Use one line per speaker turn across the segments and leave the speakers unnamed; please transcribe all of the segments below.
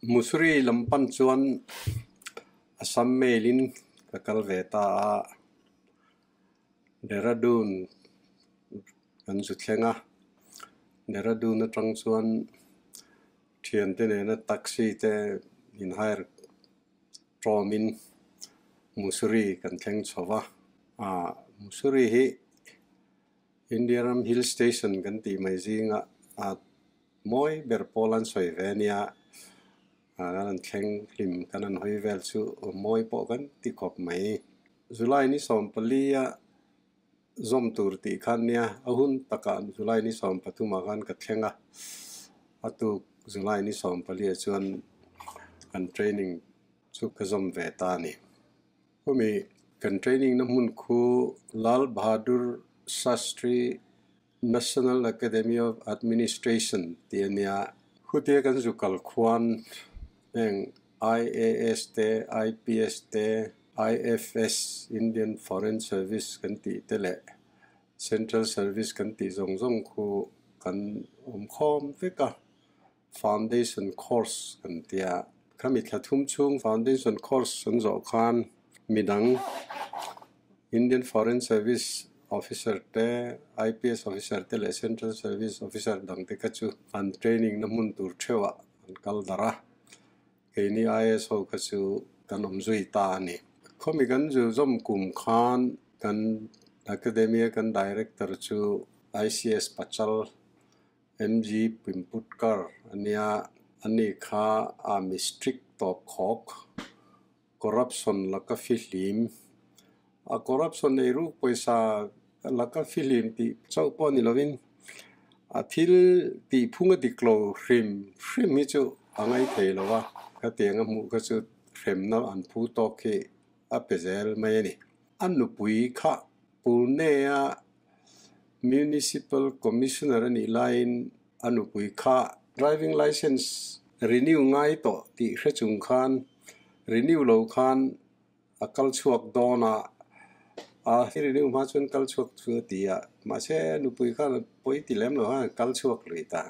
Mussoorie lam pan chuan Assam Mail in ka kal ve ta a, Dehradun kan zu thleng a, Dehradun atang chuan thiante nena taxi te in hire tawmin Mussoorie kan thleng chho va, ah Mussoorie hi India ram hill station kan tih mai zinga ah mawi ber pawl an sawi ve a nia, ah kan han thleng hlim kan han hawi vel chu mawi pawh kan ti khawp mai. July ni 14 a zawm tur tih khan nia a hun takah July ni 13 ah khan ka thleng a, a tuk July ni 14 ah chuan kan training chu ka zawm ve ta a ni. Khumi kan training na hmun khu Lal Bahadur Shastri National Academy of Administration tih a nia. Khutia kan zu kal khuan heng IAS te, IPS te, IFS, Indian Foreign Service kan tih te leh Central Service kan tih zawng zawng khu kan awm khawm vek a. Foundation Course kan tia. Khami thla thum chhung Foundation Course an zawh khan midang Indian Foreign Service Officer te, IPS Officer te leh Central Service Officer dang te kha chu an training na hmun tur theuhah an kal darh a. Keini IAS ho kha chu kan awm zui ta a ni. Khawmi kan zu zawm kum khan kan Academy a kan Director chu ICS Pachal MG Pimputkar a nia, ani kha a mi strict tawp khawk, corruption laka fihlim, a corruption ei ruk pawisa laka fihlim tih chauh pawh ni lovin a thil tih phung a dik lo hrim hrim hi chu a ngai thei lo a, khatiang a hmuh kha chu hremna an phu tawk hi a pe zel mai a ni. A nupui kha Pune-a Municipal Commissioner a nih laiin a nupui kha driving licence renew ngai tawh tih hre chung khan renew lo khan a kal chhuak dawn a, a renew hma chuan kal chhuak chu a ti a, mahse a nupui khan a pawi ti lem lo khan a kal chhuak lui ta.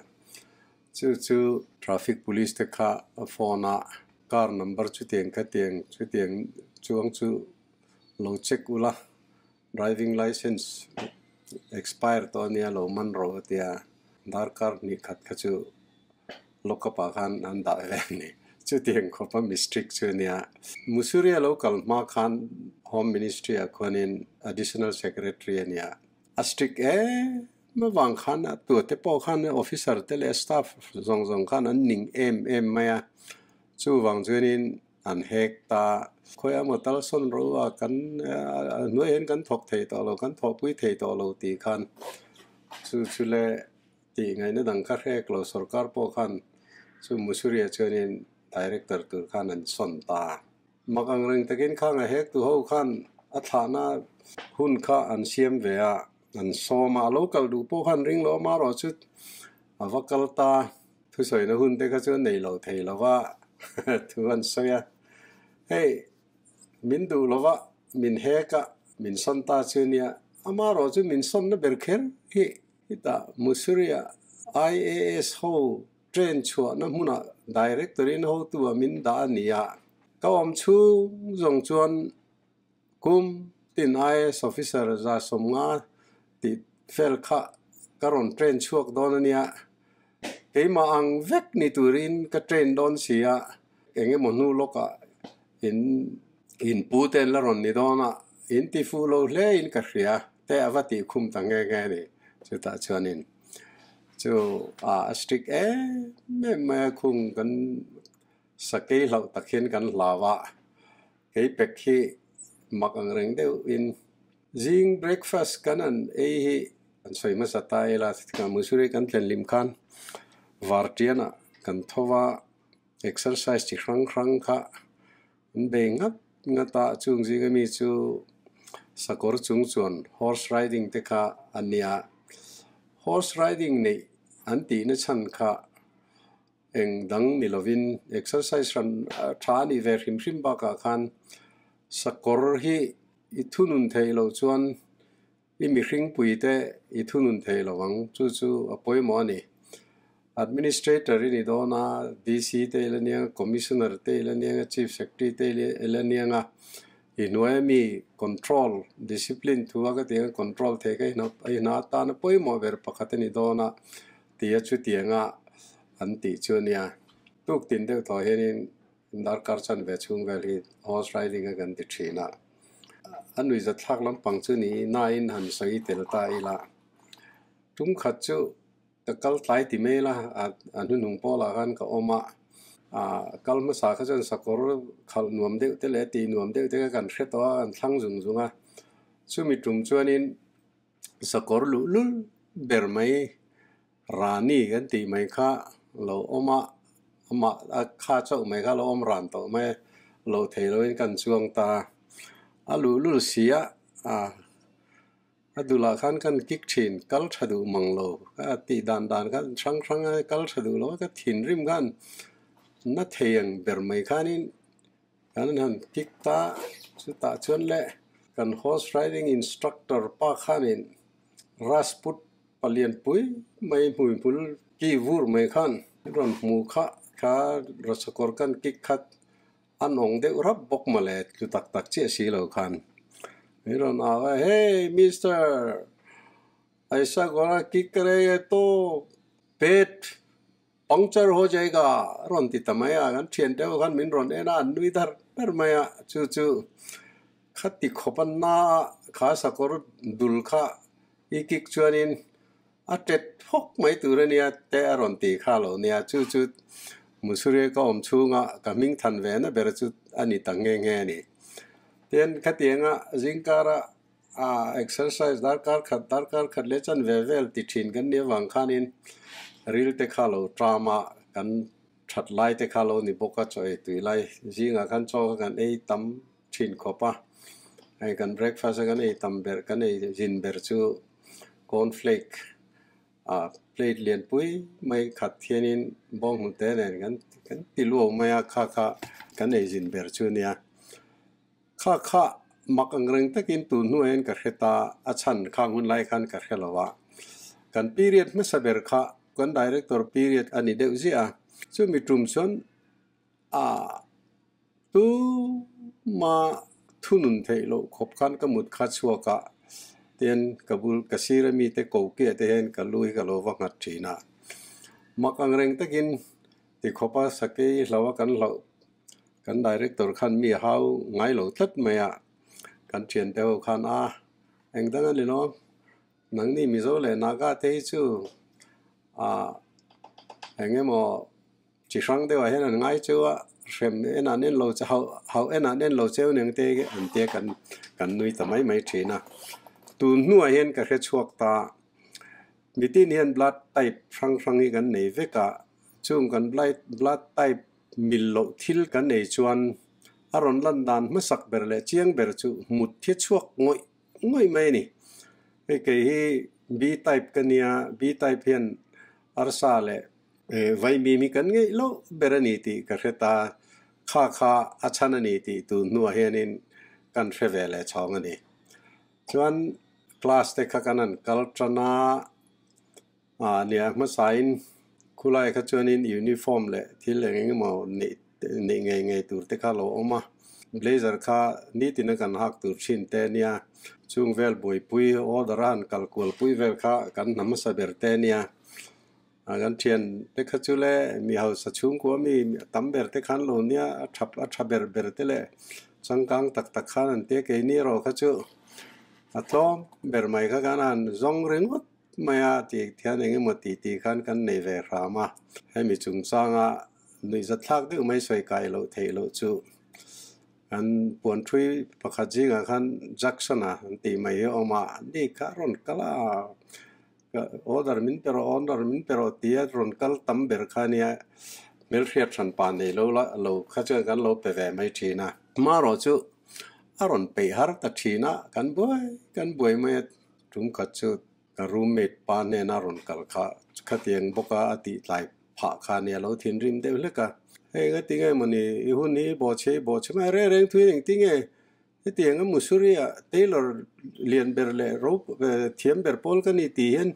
Chu chu traffic police te kha a phone a, car number chutiang khatiang chutiang chuang chu lo check ula. Driving licence expire tawh ania lo man ro a tia, darkar hnih khat kha chu lock up ah khan an dah ve a ni. Chutiang khawpa mistake chu ania. Mussoorie lo kal hma khan Home Ministry ah khuanin Additional Secretary ania. A strict em avang khan a tuate pawh khan officer te leh staff zawng zawng khan an ning em em mai a. Chuvang chuanin An hek ta. Khawi emaw tal sawn ro a kan hnuai hian kan thawk thei tawh lo, kan thawhpui thei tawh lo tih khan chu chu le tih ngaihna dang kha hrek lo sorkar pawh khan chu Mussoorie chuanin director tur khan an sawn ta. Mak ang reng takin khang a hek tu ho khan a thlahna hun kha an siam ve a, an sawm a, a lo kal duh pawh khan ring lo amaherawh chu a va kal ta. Thusawina hun te kha chu a nei lo thei lo va, thu an sawi a. Hei, min duh lo va, min hek a, min sawn ta chu nia. Amaherawh chu min sawnna ber kher hi hetah Mussoorie IAS ho train chhuahna hmunah Director in hotu ah min dah a ni a. Ka awm chhung zawng chuan Kum tin IAS officer 150 tih fel kha ka rawn train chhuak dawn a nia. Keimah ang vek ni turin ka train dawn si a, eng emaw hnu lawkah in in pu te an la rawn ni dawn a, in ti fuh lo hle in ka hria te a va tih khum ta nghe nghe a ni. Chutah chuanin chu a strict em em mai a, khung kan sakei hlauh tak hian kan hlau a. Kei pek hi mak ang reng deuhin zing breakfast kan an ei hi an sawi hmasa ta ila ka Mussoorie kan thlen hlim khan vartianah kan tho va, exercise chi hrang hrang kha an bei ngat ngat a, chung zinga mi chu sakawr chung chuan horse riding te kha a nia. Horse riding neih an tihna chhan kha Eng dang ni lovin exercise hran tha a nih ve hrim hrim bakah khan sakawr hi i thunun theih loh chuan i mihring puite i thunun theih lo ang. Chu chu a pawimawh a ni. Administrator i ni dawn a, DC te ila nia, Commissioner te ila nia, Chief Secretary te ila nia nga i hnuaia mi control, discipline thu a ka ti anga control thei ka i hna atana pawimawh ber pakhat a ni dawn a tia chutianga an tih chu a nia. Tuk tin deuh tawh hianin darkar chanve chhung vel hi horse riding a kan ti thin a, a nuihzat thlak lampang chu ni nain han sawi tel ta ila tum khat chu Ka kal tlai ti mai la, a hnuhnung pawlah khan ka awm a, kal hmasa kha chuan sakawr khalh nuam deuh te leh tih nuam deuh te kha kan hre tawh a, kan thlang zung zung a. Chumi tum chuanin sakawr luhlul ber mai Rani kan tih mai kha lo awm a, amah a kha chauh mai kha lo awm ran tawh mai a, lo thei loin kan chuang ta a, a luhlul si a, A dulah khan kan kick thin, kal tha duh mang lo. Ka tih dan dan khan hrang hrang a, kal tha duh lo a, ka thinrim khan na thei ang ber mai khanin kan han kick ta. Chutah chuan le kan horse riding instructor pa khanin Rajput palianpui mai hmuihmul ki vur mai khan rawn hmu kha, kha Rasakawr kan kick khat An awng deuh rap bawk mawle tlu tak tak chiah si lo khan min rawn au a, Hey Mister, aisa gora ki karega to pet puncture ho jayega a rawn ti ta mai a, kan thian deuh khan min rawn en a, an nui dar dar mai a, chu chu khati khawp a na a kha sakawr dul kha i kick chuanin A tet phawk mai tur a nia te a rawn ti kha lo nia, chu chu Mussoorie ka awm chhunga ka hming than ve na ber chu a ni ta nghe nghe a ni. Tin, khatianga zingkara a exercise darkar khat darkar khat leh chan ve vel ti thin kan nih avang khanin ril te kha lo tram a, kan that lai te kha lo ni bawk a, chaw ei tui lai zingah khan chaw kha kan ei tam thin khawp a, hei kan breakfast a kan ei tam ber kan ei zin ber chu Cornflake ah plate lianpui mai khat hianin bawnghnute nen kan kan ti luau mai a, kha kha kan ei zin ber chu a nia. Kha kha mak ang reng takin tun hnuah hian ka hre ta, a chhan khang hun lai khan ka hre lo a. Kan period hmasa ber kha kan director period a ni deuh ziah a, chumi tum chuan A tuma thunun theih loh khawp khan ka mut kha chhuak a, tin ka bul ka sir a mite ko piah te hian ka lu hi ka lo va nghat thin a. Mak ang reng takin ti khawp a sakei hlo a kan hlauh kan director khan mi a hau ngai lo tlat mai a, kan thiante ho khan a eng dang a ni lo, nangni Mizo leh Naga te hi chu a eng emaw Chi hrang deuhah hian an ngai cheu a, hrem en an en lo che hauh hauh en an en lo cheu nen te an tia kan kan nui ta mai mai thin a. Tun hnuah hian ka hre chhuak ta, mitin hian blood type hrang hrang hi kan nei vek a, chung kan blood type mil loh thil kan nei chuan a rawn lan dan hmasak ber leh chiang ber chu mut thi chhuak ngawih ngawih mai a ni. Hei kei hi B type ka nia, B type hian arsa leh Vaimim hi kan ngeih loh ber a ni tih ka hre ta, kha kha a chhan a ni tih tun hnuah hianin kan hre ve leh chhawng a ni. Chuan class te kha kan han kal tan a, nia hmasain khulai kha chuanin uniform leh thil eng eng emaw neih neih ngei ngei tur te kha a lo awm a, blazer kha nitin a kan hak tur thin te nia, chung vel buaipui order a han kal kualpui vel kha kan hna hmasa ber te nia. A kan thian te kha chu le mi hausa chhungkua mi tam ber te khan lo nia a tha a tha ber ber te leh changkang tak tak khan an tia keini erawh kha chu a tlawm ber mai kha khan a han zawng ringawt mai a tih thian eng emaw tih tih khan kan nei ve hram a hemi chungchanga nuihzat thlak deuh mai sawi kai loh theih loh chu kan puan thui pakhat zingah khan Jackson-a an tih mai hi a awm a ni kha a rawn kal a. Order min pe rawh, order min pe rawh tia rawn kal tam ber kha nia hmelhriat hran pa nei lo la lo kha chuan kan lo pe ve mai thin a. Hmarawh chu a rawn peih har ta thin a, kan buai kan buai mai a, tum khat chu ka roommate pa hnena rawn kal kha khatiang bawka a tih tlai phah kha nia lo thinrim deuh hlek a. Hei ngatinge mawni i hun hi bawhchhe i bawhchhe mai reng reng thui engtinge Hetiang a Mussoorie ah tailor lian ber leh ro thiam ber pawl ka ni tih hian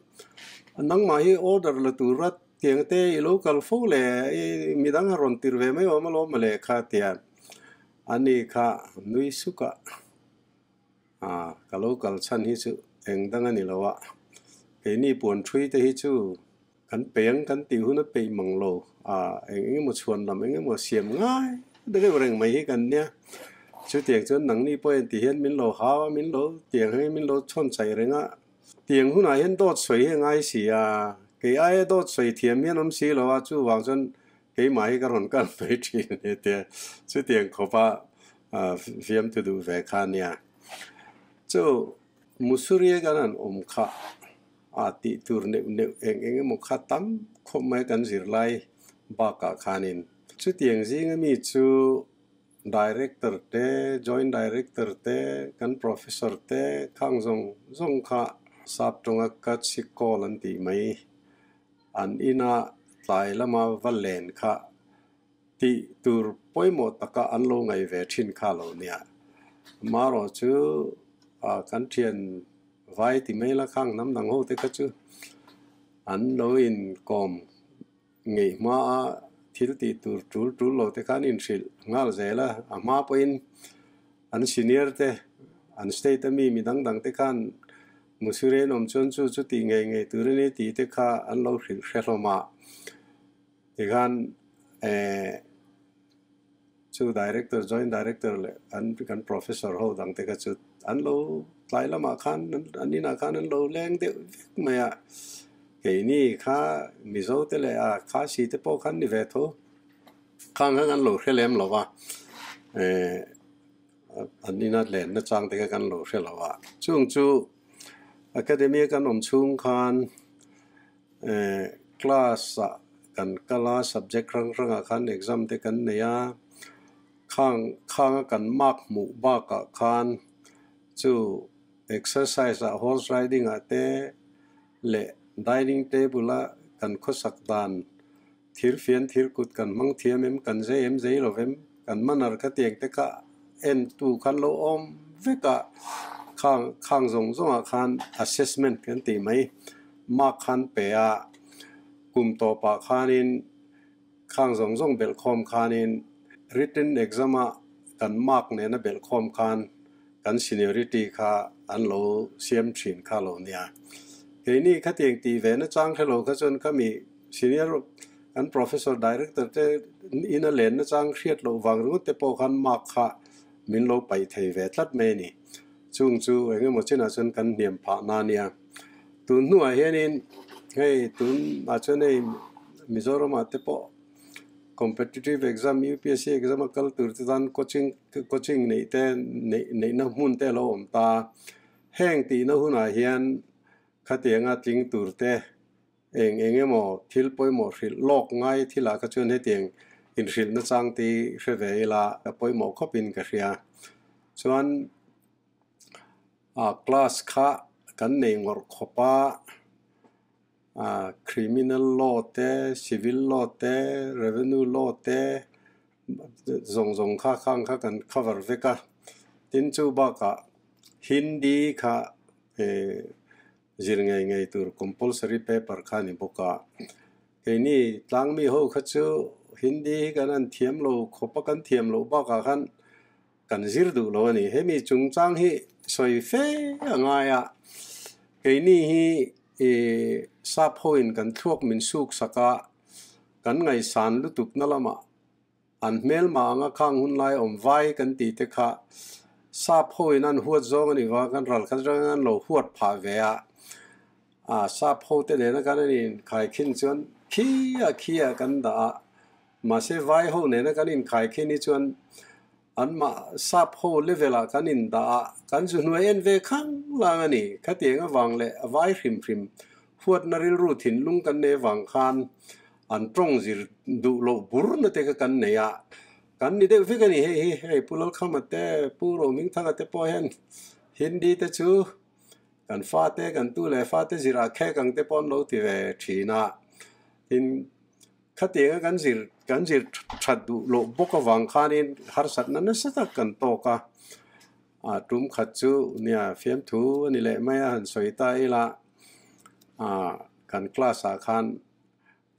nangmah hi order la tura Tiang te i lo kal fo le i midang a rawn tir ve mai awm alawm mawle kha tia ani kha nui suk a. Ah ka lo kal chhan hi chu eng dang a ni lo a, keini puan thui te hi chu kan peih ang kan tih hun a peih mang lo ah eng eng emaw chhuan lam eng emaw siam ngai deuh reng mai hi kan nia. Chutiang chuan nangni pawh en tih hian min lo hau a, min lo tiang heng min lo chhawn chai reng a. Tiang hunah hian dawt sawi hi a ngai si a, kei aia dawt sawi thiam hian awm si lo a, chuvang chuan keimah hi ka rawn kal mai thin a ni tia chutiang khawpa fiamthu duh ve kha a nia. Chu Mussoorie kan han awm kha a tih tur neuh neuh eng eng emaw kha tam khawp mai kan zirlai bakah khanin chutiang zinga mi chu Director te, Joint Director te, kan Professor te khang zawng zawng kha sap tawnga ka chhikkawl an tih mai. An ina tlai lama va len kha tih tur pawimawh taka an lo ngaih ve thin kha lo nia. Marawh chu kan thian vai ti mai la khang hnam dang ho te kha chu an lo inkawm Ngeih hmaa thil tih tur tul tul lo te khan inhrilh nghal zel a, a hma pawhin an senior te, an state a mi mi dang dang te khan Mussoorie an awm chuan chu chu tih ngei ngei tur a ni tih te kha an lo hrilh hre hlawm a. Tikhan eh chu director, joint director leh an kan professor ho dang te kha chu an lo tlai lamah khan an inah khan an lo leng deuh vek mai a, keini kha Mizo te leh a Khasi te pawh khan ni ve tho khang kha kan lo hre lem lo va, eh an ina lenna chang te kha kan lo hre lo a, chung chu academy a kan awm chhung khan eh class ah kan kal a subject hrang hrangah khan exam te kan nei a khang khanga kan mark hmuh bakah khan chu exercise ah horse riding ah te leh dining table a kan khawsak dan thir fian thir kut kan hmang thiam em kan zei em zei lo vem kan manner kha tiang te kha en tu khan lo awm vek a khang khang zawng zawngah khan assessment kan tih mai mark khan pe a kum tawpah khanin khang zawng zawng belhkhawm khanin written exam a kan mark nena belhkhawm khan kan seniority kha an lo siam thin kha lo nia. Keini khatiang tih ve na chang hrelo kha chuan khami senior kan professor director te ina lenna chang hriat loh vang ringawt te pawh khan mark kha min lo paih thei ve tlat mai a ni. Chung chu engemaw chinah chuan kan hniam phah na nia. Tun hnuah hianin hei tunah chuan hei Mizoramah te pawh competitive exam UPSC exam a kal tur te tan coaching coaching neih te neih neihna hmun te a lo awm ta. Heng tihna hunah hian khatianga tling tur te Eng eng emaw thil pawimawh hrilh lawk ngai thilah kha chuan hetiang inhrilhna chang te hi hre ve ila ka pawimawh khawpin ka hria. Chuan ah class kha kan nei ngawrh khawp a, ah criminal law te, civil law te, revenue law te zawng zawng kha khang kha kan cover vek a. Tin chu bakah Hindi kha eh Zir ngei ngei tur compulsory paper kha a ni bawk a. Keini tlangmi ho kha chu Hindi hi kan han thiam lo khawp a, kan thiam loh bakah khan kan zir duh lo a ni. Hemi chungchang hi sawi fe a ngai a, keini hi ih sap hoin kan thluak min suk sak a, kan ngaihsan lutuk na lamah An hmelma anga khang hun lai awm vai kan tih te kha sap hoin an huat zawng a ni vang kan ral khat atangin an lo huat phah ve a, ah sap ho te nena kan an inkhaikhin chuan khia khia kan dah a, mahse vai ho nena kan inkhaikhin hi chuan anmah sap ho level ah kan indah a, kan zu hnuai en ve khang lang a ni. Khatiang avang leh a vai hrim hrim huatna rilru thinlung kan nei avang khan An tawng zir duh loh bur na te kha kan nei a, kan ni deuh vek a ni hei hi, hei Pu Lalkhama te, Pu Rohmingthanga te pawh hian Hindi te chu kan fate, kan tu leh fate zirah khek ang te pawh an lo ti ve thin a, tin khatianga kan zir kan zir that duh loh bawk avang khanin harsatna nasa tak kan tawk a, ah tum khat chu nia fiamthu a ni leh mai a han sawi ta ila, ah kan class ah khan.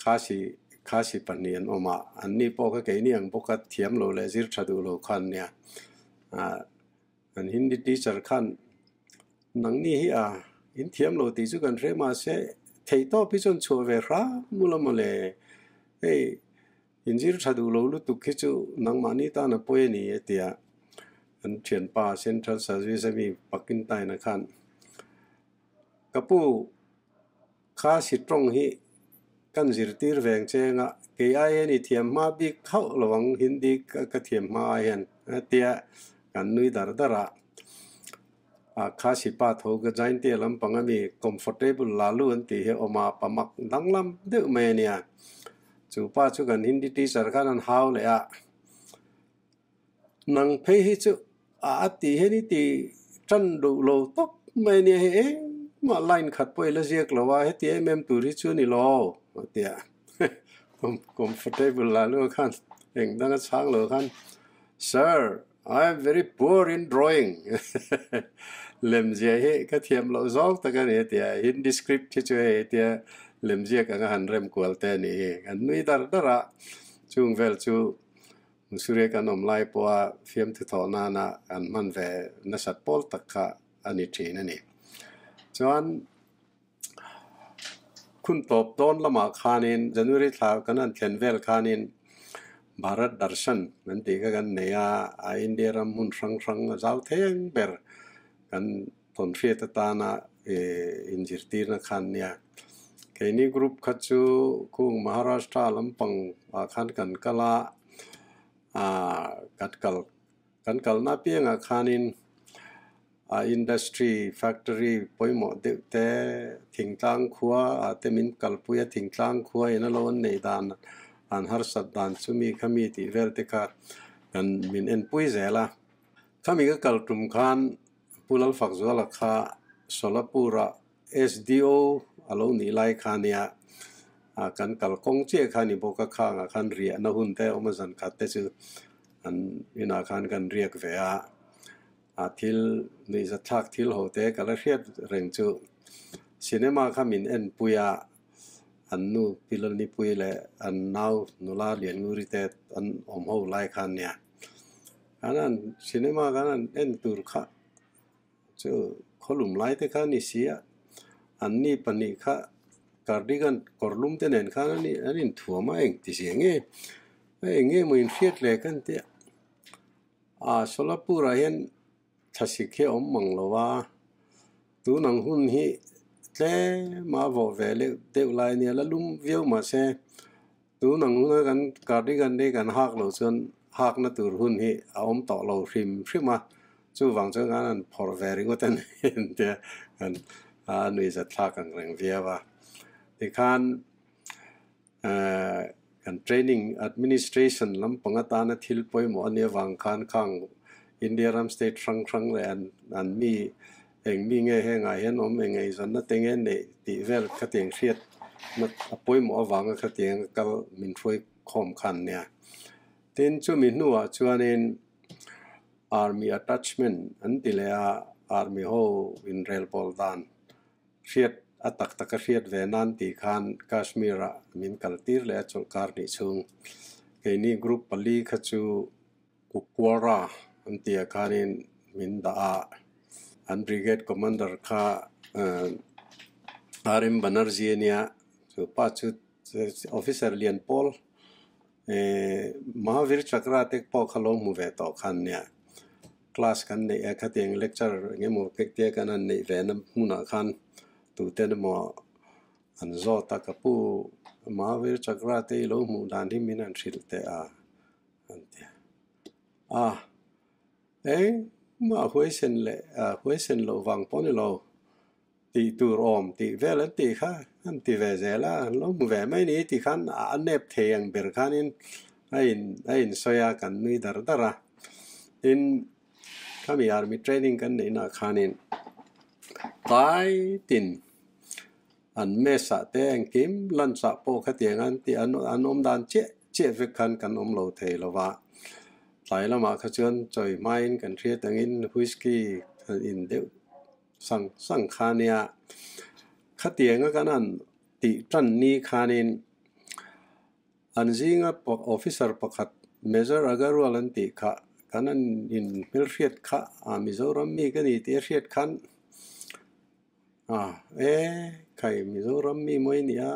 Khasi Khasi pahnih an awm a, anni pawh kha keini ang bawka thiam lo leh zir tha duh lo kha an nia. Ah kan Hindi teacher khan nangni hi a in thiam lo tih chu kan hre mahse theih tawp hi chuan chhuah ve hram mula mawle hei in zir tha duh lo lutuk hi chu nangmahni tan a pawi a ni a ti a, kan thianpa Central Service a mi Pakintaina khan ka pu Kha sitawng hi kan zirtir veng cheng a, kei ai hian i thiam hma bik hauh lo ang, Hindi ka thiam hma ai hian a tia kan nui dar dar a. Kha sipa tho ka Jaintia lampang a mi comfortable Lalu an tih hi a awm a, pa mak danglam deuh mai a nia. Chu pa chu kan Hindi teacher khan an hau leh a. Nang phei hi chu a a tih hian i ti tan duh lo tawp mai ania hei engmah line khat pawh i la ziak lo a heti em em tur hi chu a ni lo a ti a comfortable lah luah khan eng dang a chhang lo khan Sir I am very poor in drawing lemzia hi ka thiam loh zawng tak a ni a ti a Hindi script hi chu hei hetia lemziak anga han rem kual te a nih hi kan nui dar dar a chung vel chu Musuria kan awm lai pawha fiamthu thawh nana kan hman ve nasat pawl tak kha a ni thin a ni. Chuan khun tawp dawn lamah khanin January thla kan han thlen vel khanin Bharat Darshan kan tih kha kan nei a, a India ram hmun hrang hrang a zau theng ber kan tawnhriat atana inzirtirna khan nia. Keini group kha chu kung Maharashtra lampang ah khan kan kal a, ah kan kal kan kalna apiangah khanin ah industry factory pawimawh deuh te thingtlang khua ah te min kalpui a, thingtlang khua in a lo an neih dan an harsat dan chu mi kha mi tih vel te kha kan min enpui zel a. Khami ka kal tum khan Pu Lalfakzuala kha Solapur-a SDO a lo nih lai kha nia kan kal kawng chiah kha ni bawk a, khangah khan riahna hun te awm a zan khat te chu an inah khan kan riak ve a, a thil nuihzatthlak thil ho te ka la hriat reng chu cinema kha min enpui a, an nu Pi Lalnipui leh an nau nula Liannguri te an awm ho lai kha nia. Kan han cinema kan han en tur kha chu khawlum lai te kha a ni si a, an ni pahnih kha cardigan kawr lum te nen khan an an inthuam a engti zia nge a eng nge maw inhriat leh ka ni tih a, ah Solapur ah hian thlasik hi a awm mang lo a, tun ang hun hi tlem a vawh ve leh deuh lai a nia la lum viau mahse. Tun ang huna kan cardigan hi kan hak loh chuan hakna tur hun hi a awm tawh lo hrim hrim a, chuvang chuan khan an phawrh ve ringawt a ni tia kan a nuihzat thlak ang reng viau a. Tikhan kan training administration lampang atana thil pawimawh a nih avang khan khang India ram state hrang hrang leh an an mi Eng mi nge hengah hian awm eng eizawnna te nge neih tih vel khatiang hriat na a pawimawh avanga khatiang a kal min hruai khawm khan nia. Tin, chumi hnuah chuanin Army attachment an ti leh a, Army ho inrel pawl dan hriat a tak tak a hriat ve nan tih khan Kashmir ah min kal tir leh a chawlhkar hnih chhung. Keini group pali kha chu Kupwara an tih ah khanin min dah a, an brigade commander kha RM Banerjee a nia, chu pa chu officer lian pawl Mahavir Chakra te pawh kha lo hmu ve tawh khan nia, class kan neih a khatiang lecture eng emaw tia kan han neih ve na hmunah khan tuten emaw an zawt a, ka pu Mahavir Chakra te i lo hmuh dan hi min han hrilh teh a. An ti a. A, engmah huaisen leh huaisen loh vang pawh ni lo, tih tur awm tih vel an tih kha an ti ve zel a, an lo hmu ve mai ni tih khan a nep thei ang ber khanin a in a insawi a, kan nui dar dar a. Tin, khami army training kan neihnaah khanin tlai tin an mess ah te engkim lunch ah pawh khatiang an tih an an awm dan chiah chiah vek khan kan awm lo thei lo va. Tlai lamah kha chuan chawi hmain kan hriat angin whisky han in deuh sang sang kha nia. Khatianga kan han tih tan ni khanin. An zinga officer pakhat Major Agarwal an tih kha kan an in hmelhriat kha a Mizoram mi ka ni tih a hriat khan a e khai Mizoram mi mawi a ni a,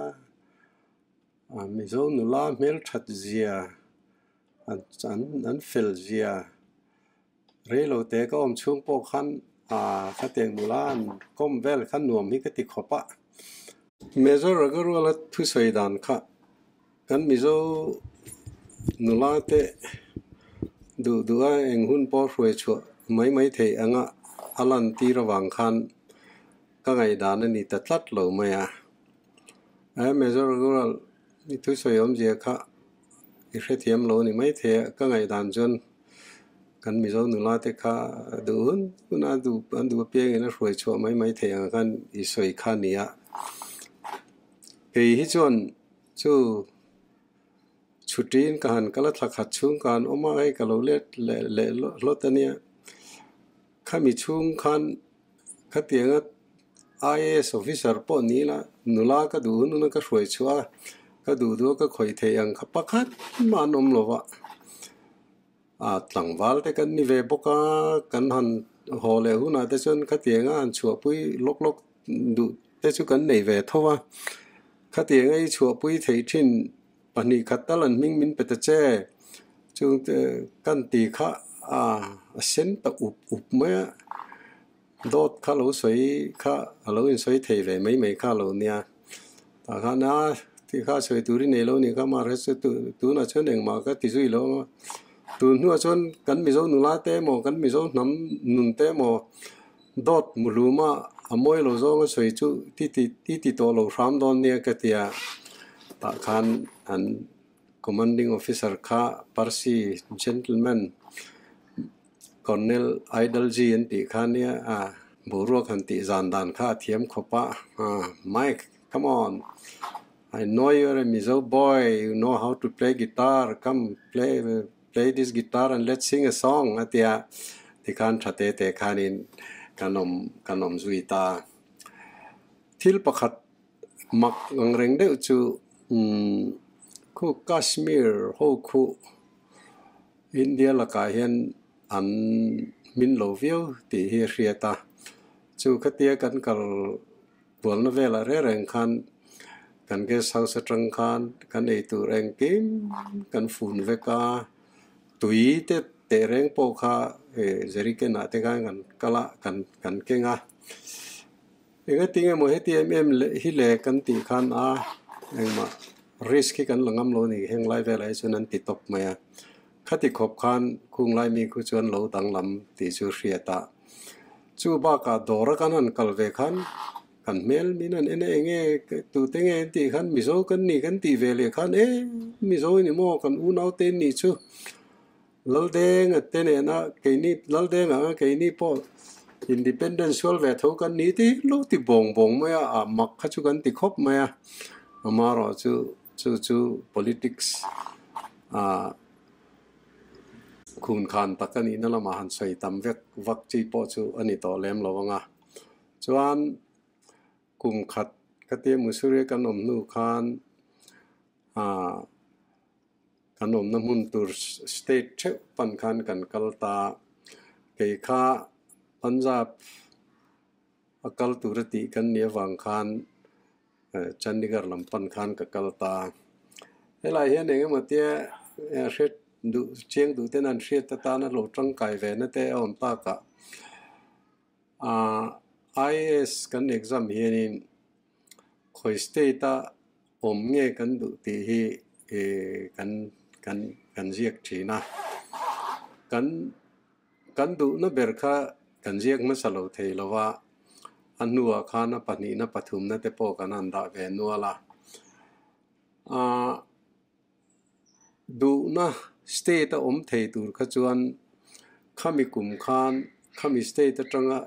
a Mizo nula hmelthat zia an an fel zia Reilo te ka awm chhung pawh khan ah khatiang nula an kawm vel kha nuam hi ka ti khawp a. Major Agarwal-a thusawi dan kha kan Mizo nula te duh duh a eng hun pawh hruai chhuah mai mai theih anga a lan tir avang khan ka ngaihdan a ni ta tlat lo mai a. Major Agarwal i thusawi awmzia kha i hrethiam lo a ni maithei a, ka ngaihdan chuan kan Mizo nula te kha duh hun hun a duh an duh apiangin a hruai chhuah mai mai theih ang khan i sawi kha a ni a. Kei hi chuan chu chhutin ka han kal a thla khat chhung ka han awm a, hei ka lo let leh leh hlawt a nia. Khami chhung khan khatianga IAS officer pawh ni ila nula ka duh hun hun a ka hruai chhuah a, ka duh duh a ka khawih theih ang kha pakhat mah an awm lo va. A tlangval te kan ni ve bawk a, kan han haw leh hunah te chuan khatianga han chhuahpui lawk lawk duh te chu kan nei ve tho a. Khatianga i chhuahpui theih thin pahnih khat tal an hming min pe ta che, chung te kan ti kha a sen ta up up mai a, dawt kha lo sawi kha a lo insawi thei ve mai mai kha a lo nia. Tah khan a ti kha sawi tur i nei lo nih kha mahse chu tunah chuan engmah ka ti zui lo ang a, tun hnuah chuan kan Mizo nula te emaw kan Mizo hnam nun te emaw dawt muhluma a mawi lo zawng a sawi chu ti ti ti ti tawh lo hram dawn nia ka ti a, tah khan an commanding officer kha Parsi gentleman Colonel Idalji an tih kha nia a boruak han tih zan dan kha a thiam khawp a, Mike come on I know you are a Mizo boy you know how to play guitar come play play this guitar and let's sing a song a ti a, tikhan tha te te khanin kan awm kan awm zui ta. Thil pakhat mak ang reng deuh chu umm khu Kashmir ho khu India lakah hian an hmin lo viau tih hi a hriat a, chu khatia kan kal bualna velah reng reng khan kan guest house atang khan kan ei tur engkim kan fun vek a, tui te teh reng pawh kha jerrycan ah te khan kan kal a kan kan keng a. Engatinge emaw heti em em leh hi le kan tih khan a engmah risk hi kan la ngam lo a ni heng lai velah hi chuan an ti tawp mai a, khati khawp khan khung lai mi khu chuan lo danglam tih chu hriat a, chu bakah dawr a kan han kal ve khan kan hmel min han en a enge tute nge an tih khan Mizo kan ni kan tih ve leh khan e Mizo i ni maw kan unau te an nih chu Laldenga te nena keini Laldenga anga keini pawh Independence sual ve tho kan ni te hi lo ti bawng bawng mai a, ah mak kha chu kan ti khawp mai a, amaherawh chu chu chu politics ah khun khan tak a nihna lamah han sawi tam vek vak chi pawh chu a ni tawh lem lo ang a, chuan kum khat ka tia Mussoorie kan awm hnu khan ah. Kan awmna hmun tur state theuh pan khan kan kal ta. Kei kha Punjab a kal tur a tih kan nih avang khan Chandigarh lam pan khan ka kal ta. Helai hian eng emaw tia hriat duh chiang duh ten an hriat atana lo tangkai ve na te a awm takah ah IAS kan exam hianin Khawi state a awm nge kan duh tih hi kan kan kan ziak thin a, kan kan duhna ber kha kan ziak hmasa lo thei lo a, a hnuah khan a pahnihna pathumna te pawh kan han dah ve nual a, ah duhna state a awm thei tur kha chuan khami kum khan khami state atanga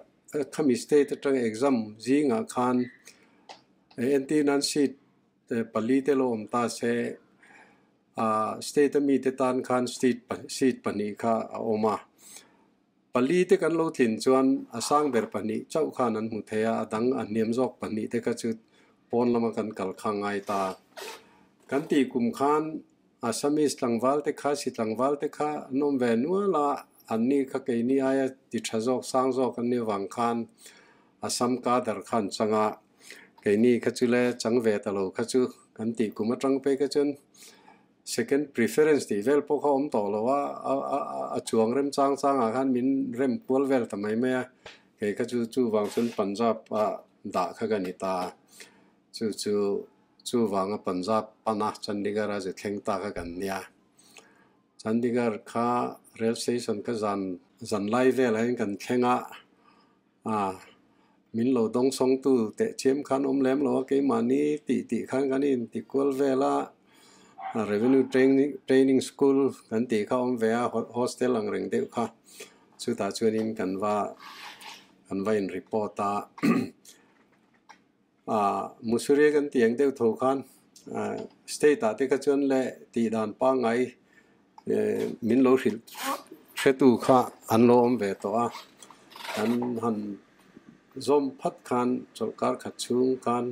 khami state atanga exam zingah khan entir nan seat pali te lo awm ta se ah state a mite tan khan seat seat pahnih kha a awm a pali te kan lo tlin chuan a sang ber pahnih chauh khan an hmu thei a a dang a hniam zawk pahnih te kha chu pawn lama kan kal kha ngai ta kan tih kum khan. Assamese tlangval te kha si tlangval te kha an awm ve nual a, anni kha keini aia ti tha zawk sang zawk an nih avang khan Assam cadre kha an chang a, keini kha chu le chang ve ta lo kha chu kan tih kum atang phei kha chuan second preference tih vel pawh kha a awm tawh lo a, a chuang rem chang chang ah khan min rem kual vel ta mai mai a, kei kha chu chuvang chuan Punjab ah dah kha ka ni ta. Chu chu chuvanga Punjab pana Chandigarh a ze thleng ta kha kan nia. Chandigarh kha rail station ka zan zan lai velah hian kan thleng a, ah min lo dawng sawng tu teh chiam khan awm lem lo a, keimahni tih tih khan kan inti kual vel a, revenue training training school kan tih kha awm ve a, hostel ang reng deuh kha chutah chuanin kan va kan va in report a. Mussoorie kan tih ang deuh tho khan state ah te kha chuan le tih dan pangngai min lo hrilh hretu kha an lo awm ve tawh a, kan han zawm phat khan chawlhkar khat chhung khan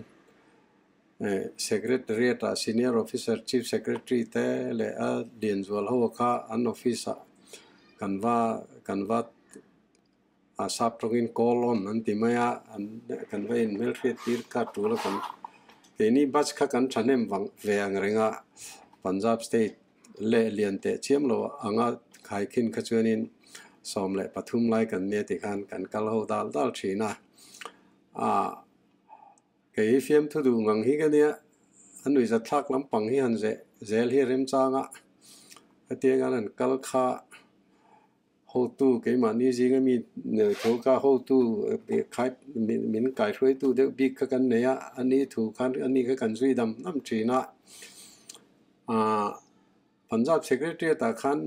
secretariat ah senior officer chief secretary te leh a lianzual ho kha an office ah kan va kan va. A sap tawngin call on an ti mai a, an kan va inhmelhriat tir kha tul a kan keini bus kha kan thahnem vang ve ang reng a, Punjab state leh lian teh chiam lo anga khaikhin kha chuanin 13 lai kan nia tikhan kan kal ho dal dal thin a, ah kei hi fiamthu duh ngang hi ka nia, a nuihzat thlak lampang hi han zeh zel hi a remchang a, hetiang an han kal kha. Hotu keimahni zinga mi tho kha hotu khai min kaihruaitu deuh bik kha kan nei a, ani thu khan ani kha kan zui dam dam thin a. Aah Punjab Secretariat ah khan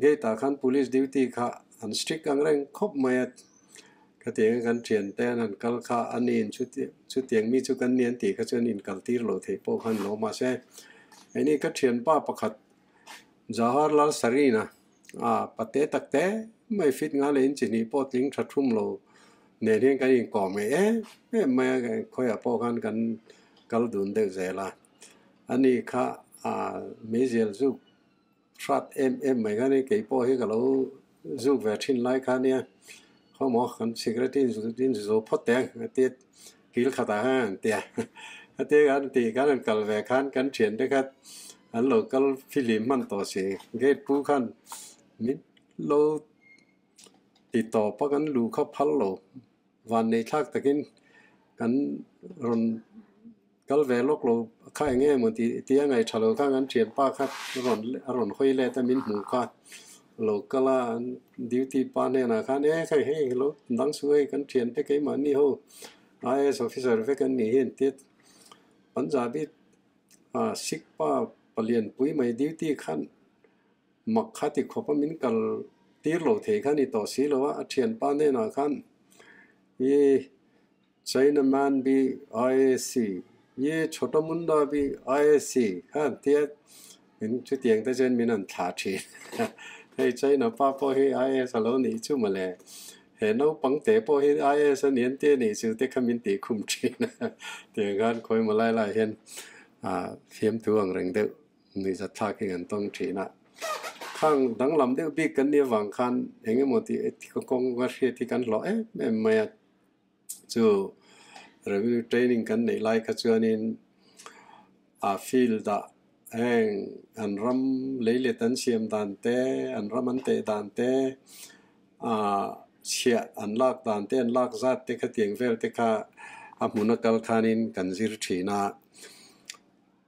gate ah khan police duty kha an strict ang reng khawp mai a, khatiang a kan thian te an han kal kha ani in chutiang mi chu kan ni an tih kha chuan inkal tir lo theih pawh khan lo mahse hei ka thianpa pakhat Jawaharlal Sarina a pate tak te mai fit nga leh in chi hnih pawh tling tha thum lo nen hian kan inkawm ngei em em mai a, khawiah pawh khan kan kal dun deuh zel a. Ani kha meizial zuk hrat em em mai kha ni kei pawh hi ka lo zuk ve thin lai kha nia khawmaw kan cigarette in zu zo phawt teh ang a ti a kil khatah khan an ti a heti an tih khan an kal ve khan kan thian te kha an lo kal fihlim hman tawh si gate pu khan min lo ti tawp a kan luh kha phal lo van nei thlak takin kan rawn kal ve lawk lo kha eng nge maw tih tia ngaih tha lo khan kan thian pa kha rawn a rawn hawi let a min hmuh kha lo kal a an duty pa hnenah khan e hei hei lo dang suh hei kan thian te keimahni ho IAS officer vek an nih hi an ti a Punjabi ah Sikh pa palian pui mai duty khan mak kha ti khawp a min kal tir lo thei kha a ni tawh si lo a a thianpa hnenah khan i China man bi IAC ye chhota munda bi IAC kha an tia min chutiang te chuan min han thlah thin hei China pa pawh hi IAS a lo nih chu mawle he naupang te pawh hi IAS a ni an tia nih chu te kha min tih khum thin a tiang khan khawi maw lai lai hian ah fiamthu ang reng deuh nuihzat thlak hi kan tawng thin a khang danglam deuh bik kan nih avang khan eng emaw tih kawng a hriat hi kan hlawh em em mai a. Chu revenue training kan neih lai kha chuanin a field ah heng an ram lei let an siam dan te, an ram an teh dan te, ah chhiah an lak dan te, an lak zat te khatiang vel te kha a hmun a kal khanin kan zir thin a.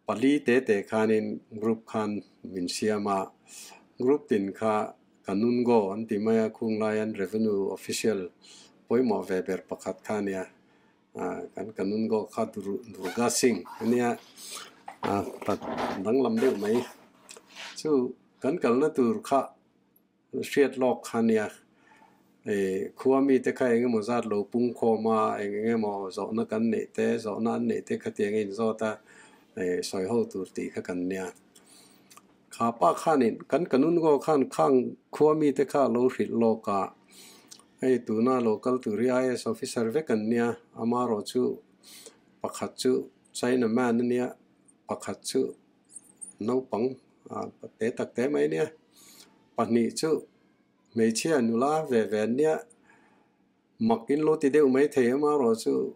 Pali te te khanin group khan min siam a, group tin kha Kanungo an ti mai a, khung laian revenue official pawimawh ve ber pakhat kha a nia, kan Kanungo kha Durga Singh a nia, danglam deuh mai chu kan kalna tur kha. Hriat lawk kha nia, khua mite kha eng emaw zat lo pung khawm a, eng eng emaw zawhna kan neih te, zawhna an neih te khatiang a inzawt a, sawi ho tur tih kha kan nia. Kha pa khanin kan Kanungo khan khang khua mite kha a lo hrilh lawk a, hei tuna lo kal tur hi IAS officer vek an nia, amarawh chu pakhat chu China man a nia, pakhat chu naupang. te tak te mai nia. Pahnih chu hmeichhia nula ve ve an nia. Mak in lo ti deuh mai thei amaherawh chu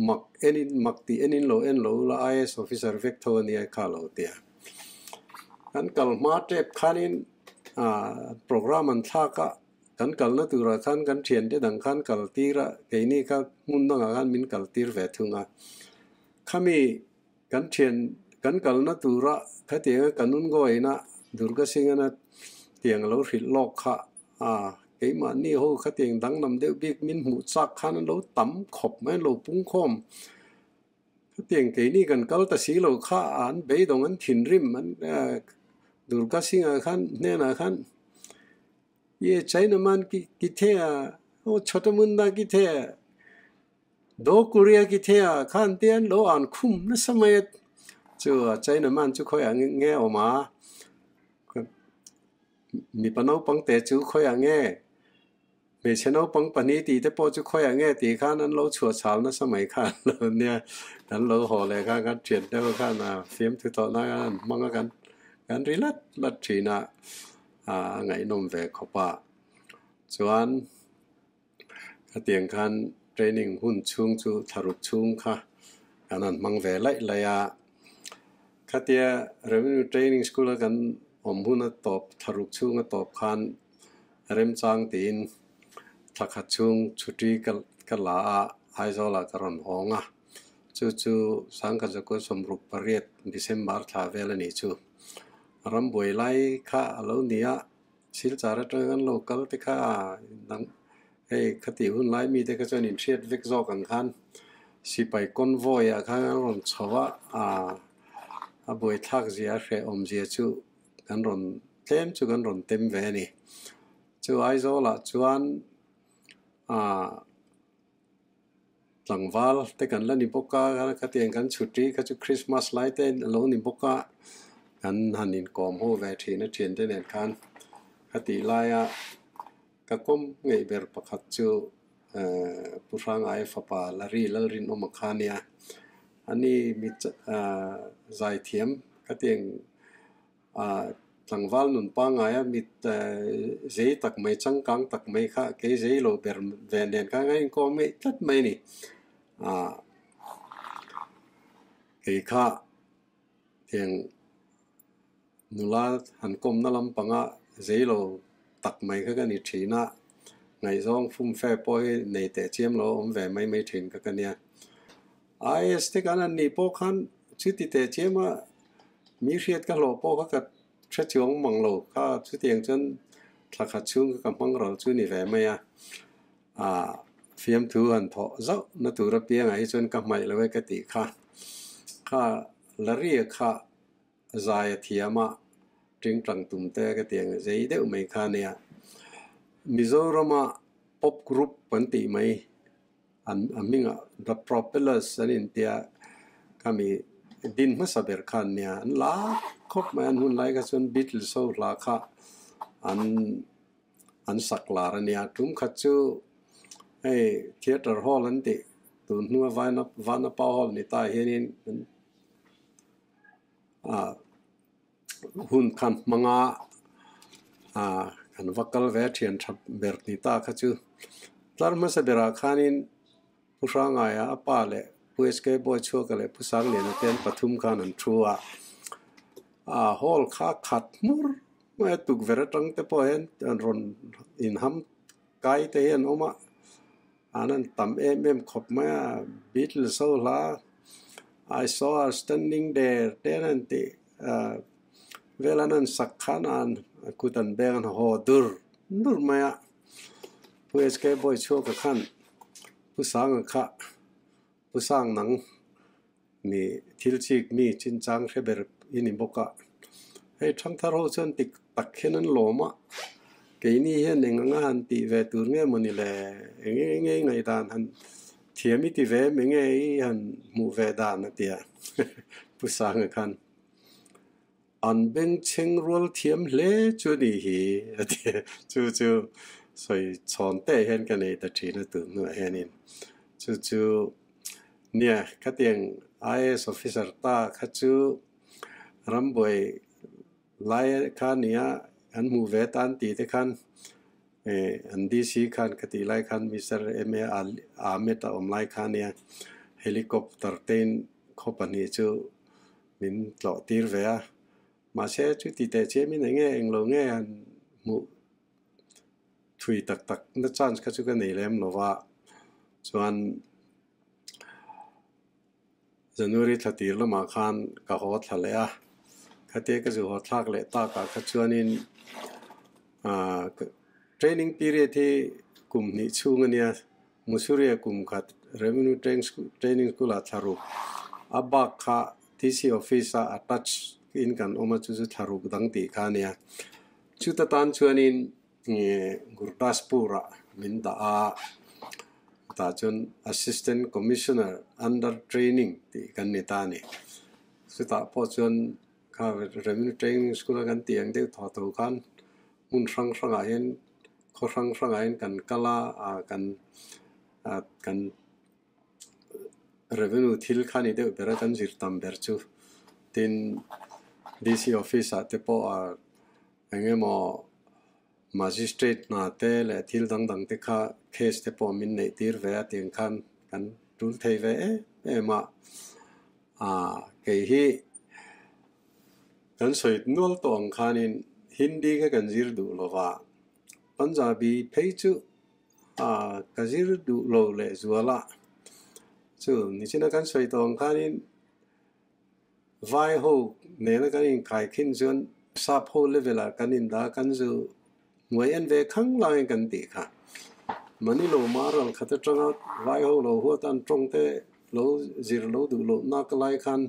mak enin mak tih enin lo en lo ula IAS officer vek tho a nia kha lo tia. Kan kal hma tep khanin program an thlak a, kan kalna turah khan kan thiante dang khan kal tir a, keini kha hmun dangah khan min kal tir ve thung a. Khami kan thian kan kalna tura khatianga kan ungawiina Durga Singh-ana tiang a lo hrilh lawk kha a, keimahni ho khatiang danglam deuh bik min hmuh chak khan an lo tam khawp mai, an lo pung khawm. Khatiang keini kan kal ta si lo kha an beidawng an thinrim an Durga Singh-a khan hnenah khan Ye China man ki ki the a, aw chhawta munda ki the a, Do Korea ki the a khan te an lo an khum nasa mai a chu a China man chu khawiah nge awm a, mipa naupang te chu khawiah nge Hmeichhe naupang pahnih tih te pawh chu khawiah nge tih khan an lo chhuah chhal nasa mai khan lo nia. Kan lo haw leh khan kan thian deuh khan a fiamthu tawh na khan an hmang a kan kan ri lat lat thin a, a ngaihnawm ve khawp a. Chuan khatiang khan training hun chhung chu thlaruk chhung kha kan han hmang ve laih laih a. Khatia Revenue Training School a kan awm hun a tawp thlaruk chhung a tawp khan Remchang tiin thla khat chhung chhuti ka la a, Aizawlah ka rawn hawng a. Chu chu Sangkhazakuan 68 December thla vel a nih chu. Rambuai lai kha a lo ni a, Silchar atanga kan lo kal te kha hei khatih hun lai mite kha chuan inhriat vek zawk ang khan sipai convoy ah khan an rawn chho a, a buaithlak zia a hrehawm zia chu kan rawn tlem chu kan rawn tem ve a ni. Chu Aizawlah chuan aah tlangval te kan la ni bawk a, khatiang kan chhuti kha chu Christmas lai te a lo ni bawk a, kan han inkawm ho ve thin a thiante nen khan khatih laia ka kawm ngeih ber pakhat chu eh Pu Hrangai fapa Larry Lalrinawma kha a nia. Ani mi aah zaithiam khatiang Ah, tlangval nun pangngaia mit zei tak mai, changkang tak mai kha kei zei lo ber ve nen kha nga inkawm ngeih tlat mai a ni. Ah, kei kha tiang nula han kawmna lampanga zei lo tak mai kha ka ni thin a, ngaihzawng fumfe pawh hi nei teh chiam lo awm ve mai mai thin kha ka nia. IAS te kan an nih pawh khan chuti teh chiam a mi hriat ka hlawh pawh kha ka hre chuang mang lo kha chutiang chuan thla khat chhung kha ka hmang ral chu ni ve mai a. Aah fiamthu han thawh zauh na tur apiangah hi chuan ka hmaih lo e ka tih kha. Kha Laria kha zai a thiam a tingtang tum te ka ti ang zei deuh mai kha a nia. Mizorama pop group an tih mai an a hmingah The Propellers an intia khami din hmasa ber kha an nia. An la khawp mai a, an hun lai kha chuan Beatles ho hla kha an an sak lar a nia. Tum khat chu hei theatre hall an tih tun hnua Vanapa hall ni ta hianin an ah hun khan hmanga ah kan va kal ve a thian tha ber ni ta kha chu tlar hmasa berah khanin Pu Hrangaia a pa leh Pu SK Bawichhuaka leh Pu Sangliana te an pathum khan an thu a ah hall kha khat hmur mai a tukverh atang te pawh hian an rawn inham kai te hi an awm a an han tam em em khawp mai a Beatles ho hla I saw her standing there te an han tih ah vel an han sak khan an kut an beng an haw dur dur mai a Pu SK Bawichhuaka khan Pu Sanga kha Pu Sang nang mi thil chik mi chinchang hre ber i ni bawk a, hei thangthar ho chuan tik tak hian an lawm a, keini hian eng anga han tih ve tur nge mawni le, eng eng nge i ngaihdan han thiam i ti ve em eng nge i han hmuh ve dan a ti a, Pu Sanga khan an bengchheng rual thiam hle chu a nih hi a ti a, chu chu sawi chhawn te hian ka nei ta thin a tun hnuah hianin chu chu. Nia, khatiang IAS officer ta kha chu rambuai Lai kha nia an hmuh ve tan tih te khan an DC khan ka tih lai khan Mister MA Ahmed a awm lai kha nia helicopter tein khaw pahnih chu min tlawh tir ve a. Mahse chuti teh chiamin eng nge englo nge han hmuh thui tak tak na chance kha chu ka nei lem lo va. Chuan January thla tir lamah khan ka haw thla leh a, khatia ka zu haw thlak leh takah kha chuanin aah training period hi kum hnih chhung a nia, Mussoorie kum khat Revenue Training School ah thla ruk a bak kha DC office a attach in kan awm a chu chu thla ruk dang tih kha a nia. Chuta tan chuanin Gurdaspur ah min dah a, tah chuan Assistant Commissioner under training tih kan ni ta a ni. Chutah pawh chuan kha Revenue Training School a kan tih ang deuh thaw tho khan hmun hrang hrangah hian khaw hrang hrangah hian kan kal a, ah kan ah kan Revenue thil kha ni deuh ber a kan zir tam ber chu. Tin, DC office ah te pawh ah Eng emaw magistrate hna te leh thil dang dang te kha case te pawh min neih tir ve a tiang khan kan tul thei ve em em a. Aaa kei hi kan sawi nual tawh ang khanin Hindi kha kan zir duh lo va, Punjabi phei chu aaa ka zir duh lo leh zual a. Chu nichina kan sawi tawh ang khanin Vai ho nena kan inkai khin chuan sap ho level ah kan indah a, kan zu hnuai en ve khang laiin kan tih kha. Manilo maral khat atanga vai ho lo huat an tawng te lo zir lo duh loh nak lai khan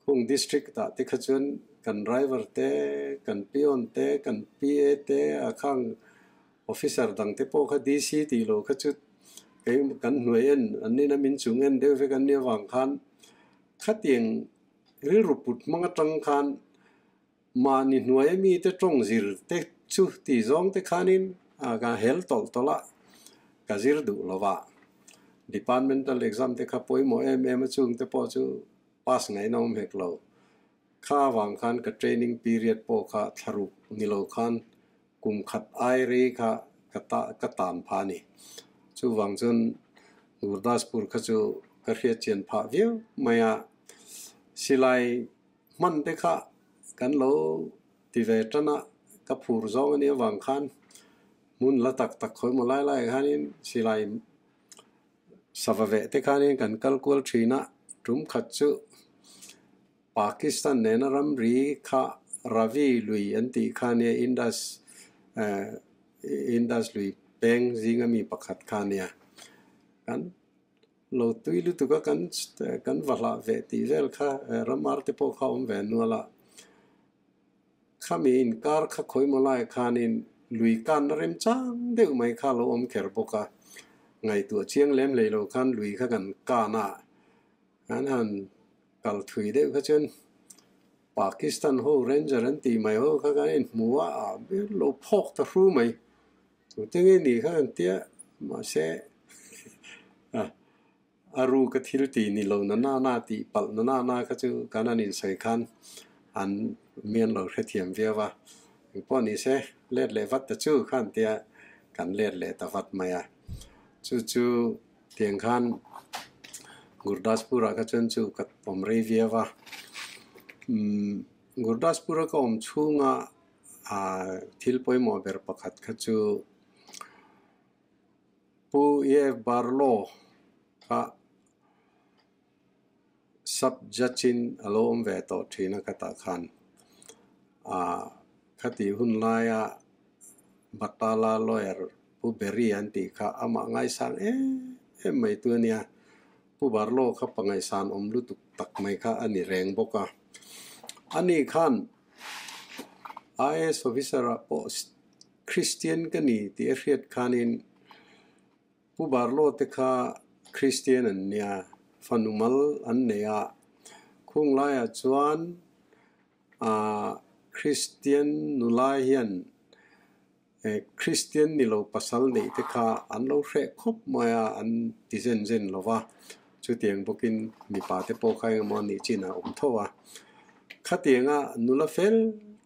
khung district ah te kha chuan kan driver te, kan peon te, kan PA te a khang officer dang te pawh kha DC tih loh kha chu kei kan hnuai en an nina min chung en deuh vek an nia vang khan Khatiang rilru put hmang atang khan mahni hnuaia mite tawng zir te chu tih zawng te khanin ka hel tawlh tawlh a, ka zir duh lo va. Departmental exam te kha pawimawh em em a chung te pawh chu pass ngaihna awm hek lo. Kha avang khan ka training period pawh kha thlaruk ni lo khan kum khat ai rei kha ka ta ka tan phah a ni. Chuvang chuan Gurdaspur kha chu ka hriat chian phah viau mai a, silai hman te kha kan lo ti ve tan a, ka phur zawng a nih avang khan hmun la tak tak khawi maw lai lai khanin silai sava veh te khanin kan kal kual thin a, tum khat chu Pakistan nena ramri kha Ravi lui an tih kha nia Indus Indus lui peng zinga mi pakhat kha nia. Kan lo tui lutuk a kan kan va hlah ve tih vel kha ramar te pawh kha awm ve nual a. Khami inkar kha khawimaw lai khanin lui kanna remchang deuh mai kha lo awm kher bawk a. Ngaihtuah chiang lem hlei lo khan lui kha kan kan a. Kan han kal thui deuh kha chuan Pakistan ho ranger an tih mai ho kha kan inhmu a, a lo phawk ta hru mai. Tute nge ni kha kan tia mahse a ru ka thil tih ni lo na na na tih palh na na na kha chu kan han insawi khan an mi an lo hrethiam viau a. Engpawh ni se let leh vat ta chu khan tia kan let leh ta vat mai a. Chu chu Tiang khan Gurdaspur-ah kha chuan chu ka awm rei viau a. Umm Gurdaspur-a ka awm chhunga ah thil pawimawh ber pakhat kha chu Pu E.F. Barlow kha sub judge-in a lo awm ve tawh thin a khatah khan ah khatih hun laia Batala lawyer Pu Berry an tih kha amah ngaisang em em mai tu a nia. Pu Barlow kha pa ngaihsan awm lutuk tak mai kha a ni reng bawk a. Ani khan IAS officer ah pawh Christian ka ni tih a hriat khanin Pu Barlow te kha Christian an nia, fanu mal an nei a. Khung laiah chuan ah Christian nula hian Kristian ni lo pasal neih te kha an lo hreh khawp mai a, an ti zen zen lo va. Chutiang bawkin mipa te pawh kha engemaw a nih chin a awm tho a. Khatianga nula fel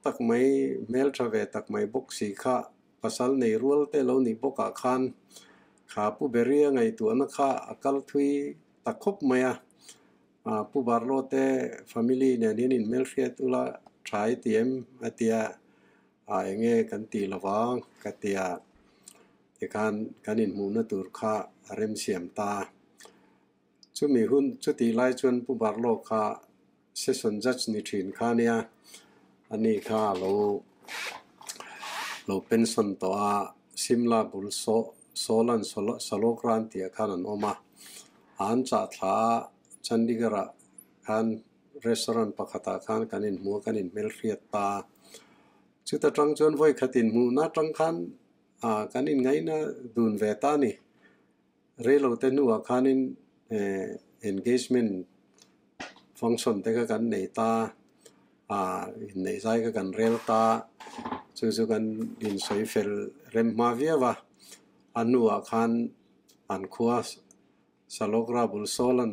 tak mai, hmeltha ve tak mai bawk si kha pasal nei rual te lo nih bawkah khan kha Pu Beria ngaihtuahna kha a kal thui ta khawp mai a. Pu Barlo te family nen hian inhmelhriat ula tha i ti em? a ti a, a enge kan tih lovang ka ti a, tikhan kan inhmuhna tur kha a remsiam ta. Chumi hun chutih lai chuan Pu Barlo kha Session Judge ni thin kha nia, ani kha a lo lo pension tawh a, Simla bul Solan Salokran tih ah khan an awm a, an chah thla a, Chandigarh ah khan restaurant pakhat ah khan kan inhmu a, kan inhmelhriat ta. Chuta tang chuan vawi khat inhmuhna atang khan kan inngaihna dun ve ta a ni. Reilote hnuah khanin engagement function te kha kan nei ta a, inneih zai kha kan rel ta, chu chu kan insawi fel rem hma viau a, a hnuah khan an khua Salokra bul Solan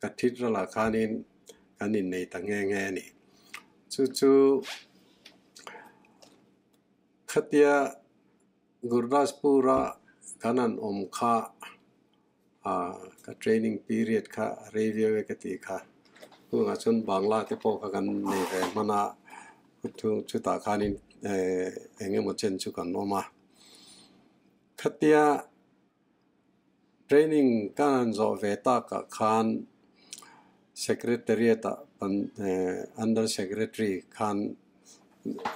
Cathedral ah khanin kan innei ta nghe nghe a ni. Chu chu khatia Gurdaspur-a kan han awm kha ka training period kha a rei viau e ka tih kha. Tunah chuan Bangla te pawh kha kan nei ve hman a, chutah khanin eng emaw chen chu kan awm a. Khatia training ka han zawh ve takah khan Secretariat-ah Under Secretary khan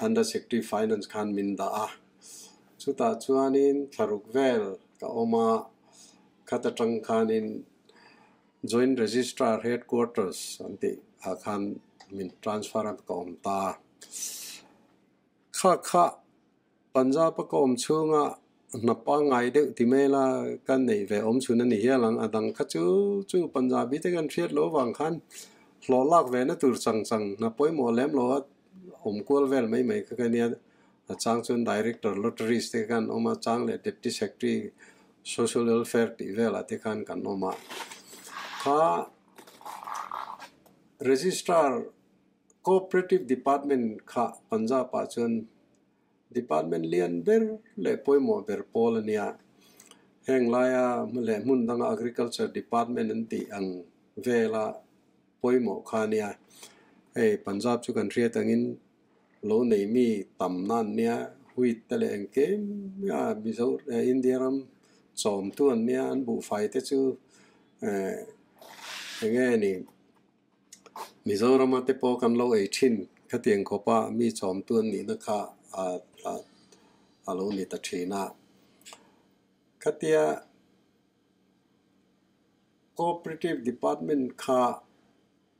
Under Secretary Finance khan min dah a. Chutah chuanin thlaruk vel ka awm a, khat atang khanin Joint Registrar Headquarters an tih ah khan min transfer a ka awm ta. Kha kha Punjab a ka awm chhunga hna pangngai deuh ti mai la ka neih ve awm chhun a ni hial ang. A dang kha chu chu Punjabi te kan hriat loh avang khan hlawh lak ve na tur chang chang hna pawimawh lem lo a awm kual vel mai mai kha ka nia. A chang chuan Director Lotteries te khan awm a, chang leh Deputy Secretary Social Welfare tih velah te khan kan awm a. Kha Registrar Cooperative Department kha Punjab ah chuan Department lian ber leh pawimawh ber pawl a nia. Heng laia leh hmun danga Agriculture Department an tih ang vela pawimawh kha a nia. Hei Punjab chu kan hriat angin lo nei mi tam na an nia, wheat te leh engkim a Mizo India ram chawmtu an nia, an buhfai te chu eh eng nge ni. Mizorama te pawh kan lo ei thin khatiang khawpa mi chawmtu an nihna kha a lo ni ta thin a. Khatia Cooperative Department kha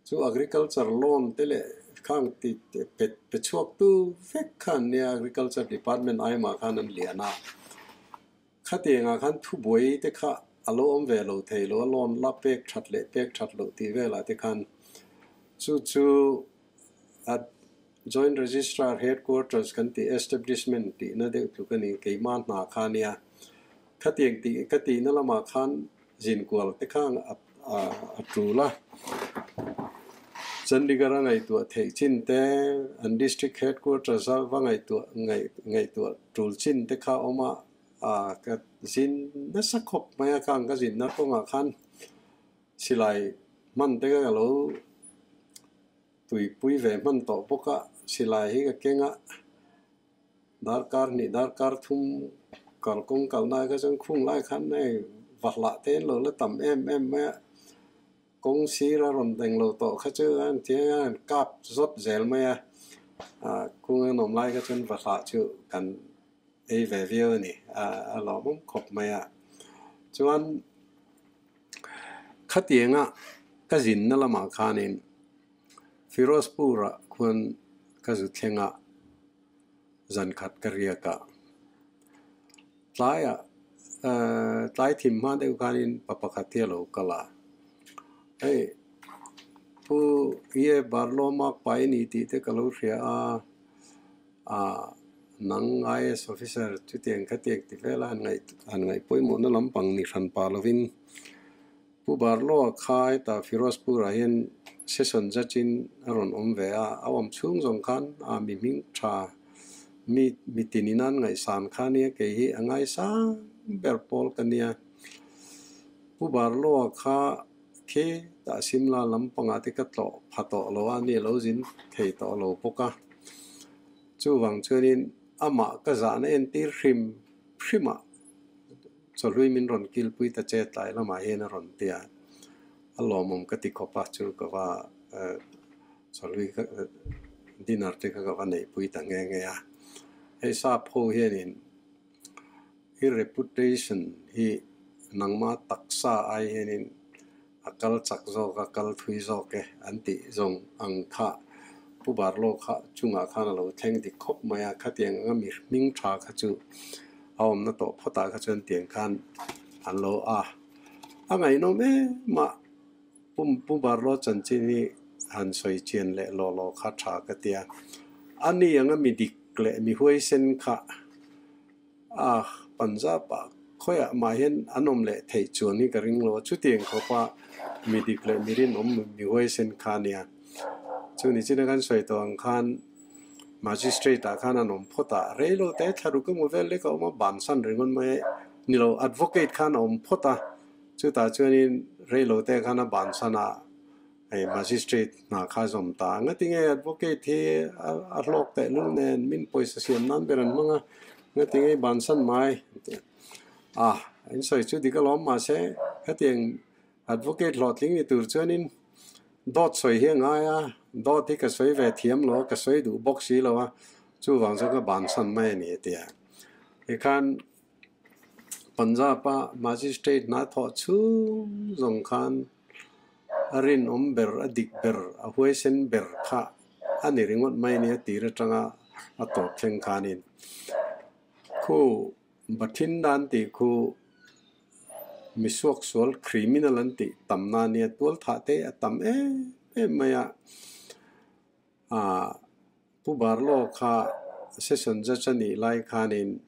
chu Agriculture loan te leh khang ti pe chhuaktu vek kha an nia Agriculture Department aimah khan an lian a. Khatiangah khan thubuai te kha a lo awm ve lo thei lo a, loan la pek that leh pek that loh tih velah te khan chu chu a Joint Registrar Headquarters kan tih establishment tihna deuh tluk a ni, keimah hna kha a nia. Khatiang tih ka tihna lamah khan zinkual te kha a tul a. Chandigarh a ngaihtuah theih chin te, an district headquarters a va ngaihtuah ngaihtuah tul chin te kha a awm a, ka zin nasa khawp mai a, khang ka zinna kawngah khan silai hman te ka lo tuipui ve hman tawh bawk a, silai hi ka keng a, darkar hnih darkar thum kalkawng kalna kha chuan khung lai khan hei vahlah te an lo la tam em em mai a, kawng sir a rawn deng lo tawh kha chu an ti a an kap zawt zel mai a, kung an awm lai kha chuan vahlah chu kan ei ve viau a ni, a lawmawm khawp mai a. Chuan khatianga ka zinna lamah khanin Firozpur-ah khuan ka zu thleng a, zan khat ka riak a. Tlaiah tlai thim hma deuh khanin pa pakhat hi a lo kal a, Hei Pu Ye Barlawma pai ni tih te ka lo hria a, ah nang IAS officer chutiang khatiang ti vel a han ngaih pawimawhna lampang ni hran pah lovin. Pu Barloa kha heta Firozpur-ah hian session judge-in a rawn awm ve a, a awm chhung zawng khan a mi hming tha mi mi tinin an ngaihsan kha nia kei hi a ngaisang ber pawl ka nia. Pu Barloa kha khi tah Simla lampangah te ka tlawh pha tawh lo a, ni a lo zin thei tawh lo bawk a. Chuvang chuanin amah ka zahna entir hrim hrim ah chawhlui min rawn kilpui ta che tlai lamah hian a rawn ti a, a lawmawm ka ti khawp a, chu ka va chawhlui ka dinner te kha ka va neihpui ta nghe nghe a. Hei sap ho hianin i reputation hi nangmah taksa ai hianin a kal chak zawk a, kal thui zawk e an tih zawng ang kha Pu Barlow kha chungah khan a lo thleng dik khawp mai a, khatiang anga mi hming tha kha chu a awmna tawh phawtah kha chuan tiang khan an lo a. A ngaihnawm em a, Pu Pu Barlow chanchin hi han sawi chian leh law law kha tha ka ti a, ani anga mi dik leh mi huaisen kha A Punjab ah khawiah mah hian an awm leh theih chuan hi ka ring lo a, chutiang khawpa mi dik leh mi rinawm mi huaisen kha a nia. Chu ni chin a kan sawi tawh ang khan Magistrate ah khan an awm phawt a, reilo te thlaruk emaw vel lek a awm a, bansan ringawt mai ni lo, Advocate khan a awm phawt a, chutah chuanin reilo te khan a bansan a, Hei Magistrate hna kha zawm ta a, ngatinge Advocate hi a hlawk tehlul nen min pawisa siam nan ber an hmang a, ngatinge i bansan mai an ti a. A, in sawi chu dik alawm mahse hetiang Advocate hlawhtling ni tur chuanin dawt sawi hi a ngai a, dawt hi ka sawi ve thiam lo a, ka sawi duh bawk si lo a, chuvang chuan ka bansan mai a ni a ti a. Tikhan Punjab-a Magistrate hna thawh chhung zawng khan a rinawm ber, a dik ber, a huaisen ber kha a ni ringawt mai nia tir atanga a tawp thleng khanin khu Bathindan tih khu misuaksual criminal an tih tamna nia tual thah te a tam em em mai a. Aaa Pu Barlow kha session judge a nih lai khanin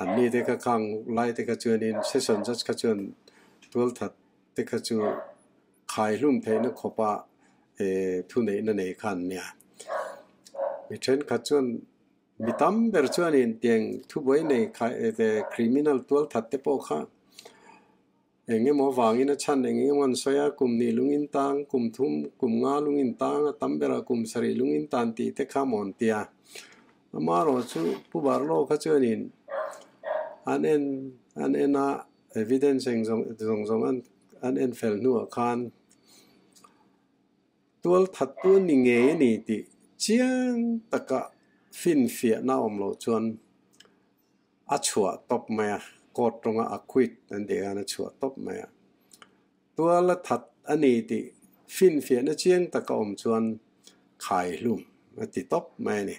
an mite kha khang lai te kha chuanin session judge kha chuan tualthat te kha chu khai hlum theihna khawpa eh thuneihna nei kha an nia. Mi thenkhat chuan mi tam ber chuanin tiang thubuai nei khai criminal tualthat te pawh kha Eng emaw vangin a chhan eng eng emaw an sawi a, kum hnih lungin tang, kum thum, kum nga lungin tang, a tam berah kum sarih lungin tan tih te kha maw an ti a. Amaherawh chu Pu Barlow kha chuanin an en an en a, evidence eng zawng zawng zawng an an en fel hnuah khan tual that tu ni ngei a ni tih chiang taka finfiahna awm loh chuan A chhuah tawp mai a, court rawnga acquit an tih khan a chhuah tawp mai a. Tual a that a ni tih finfiahna chiang taka awm chuan khai hlum a ti tawp mai a ni.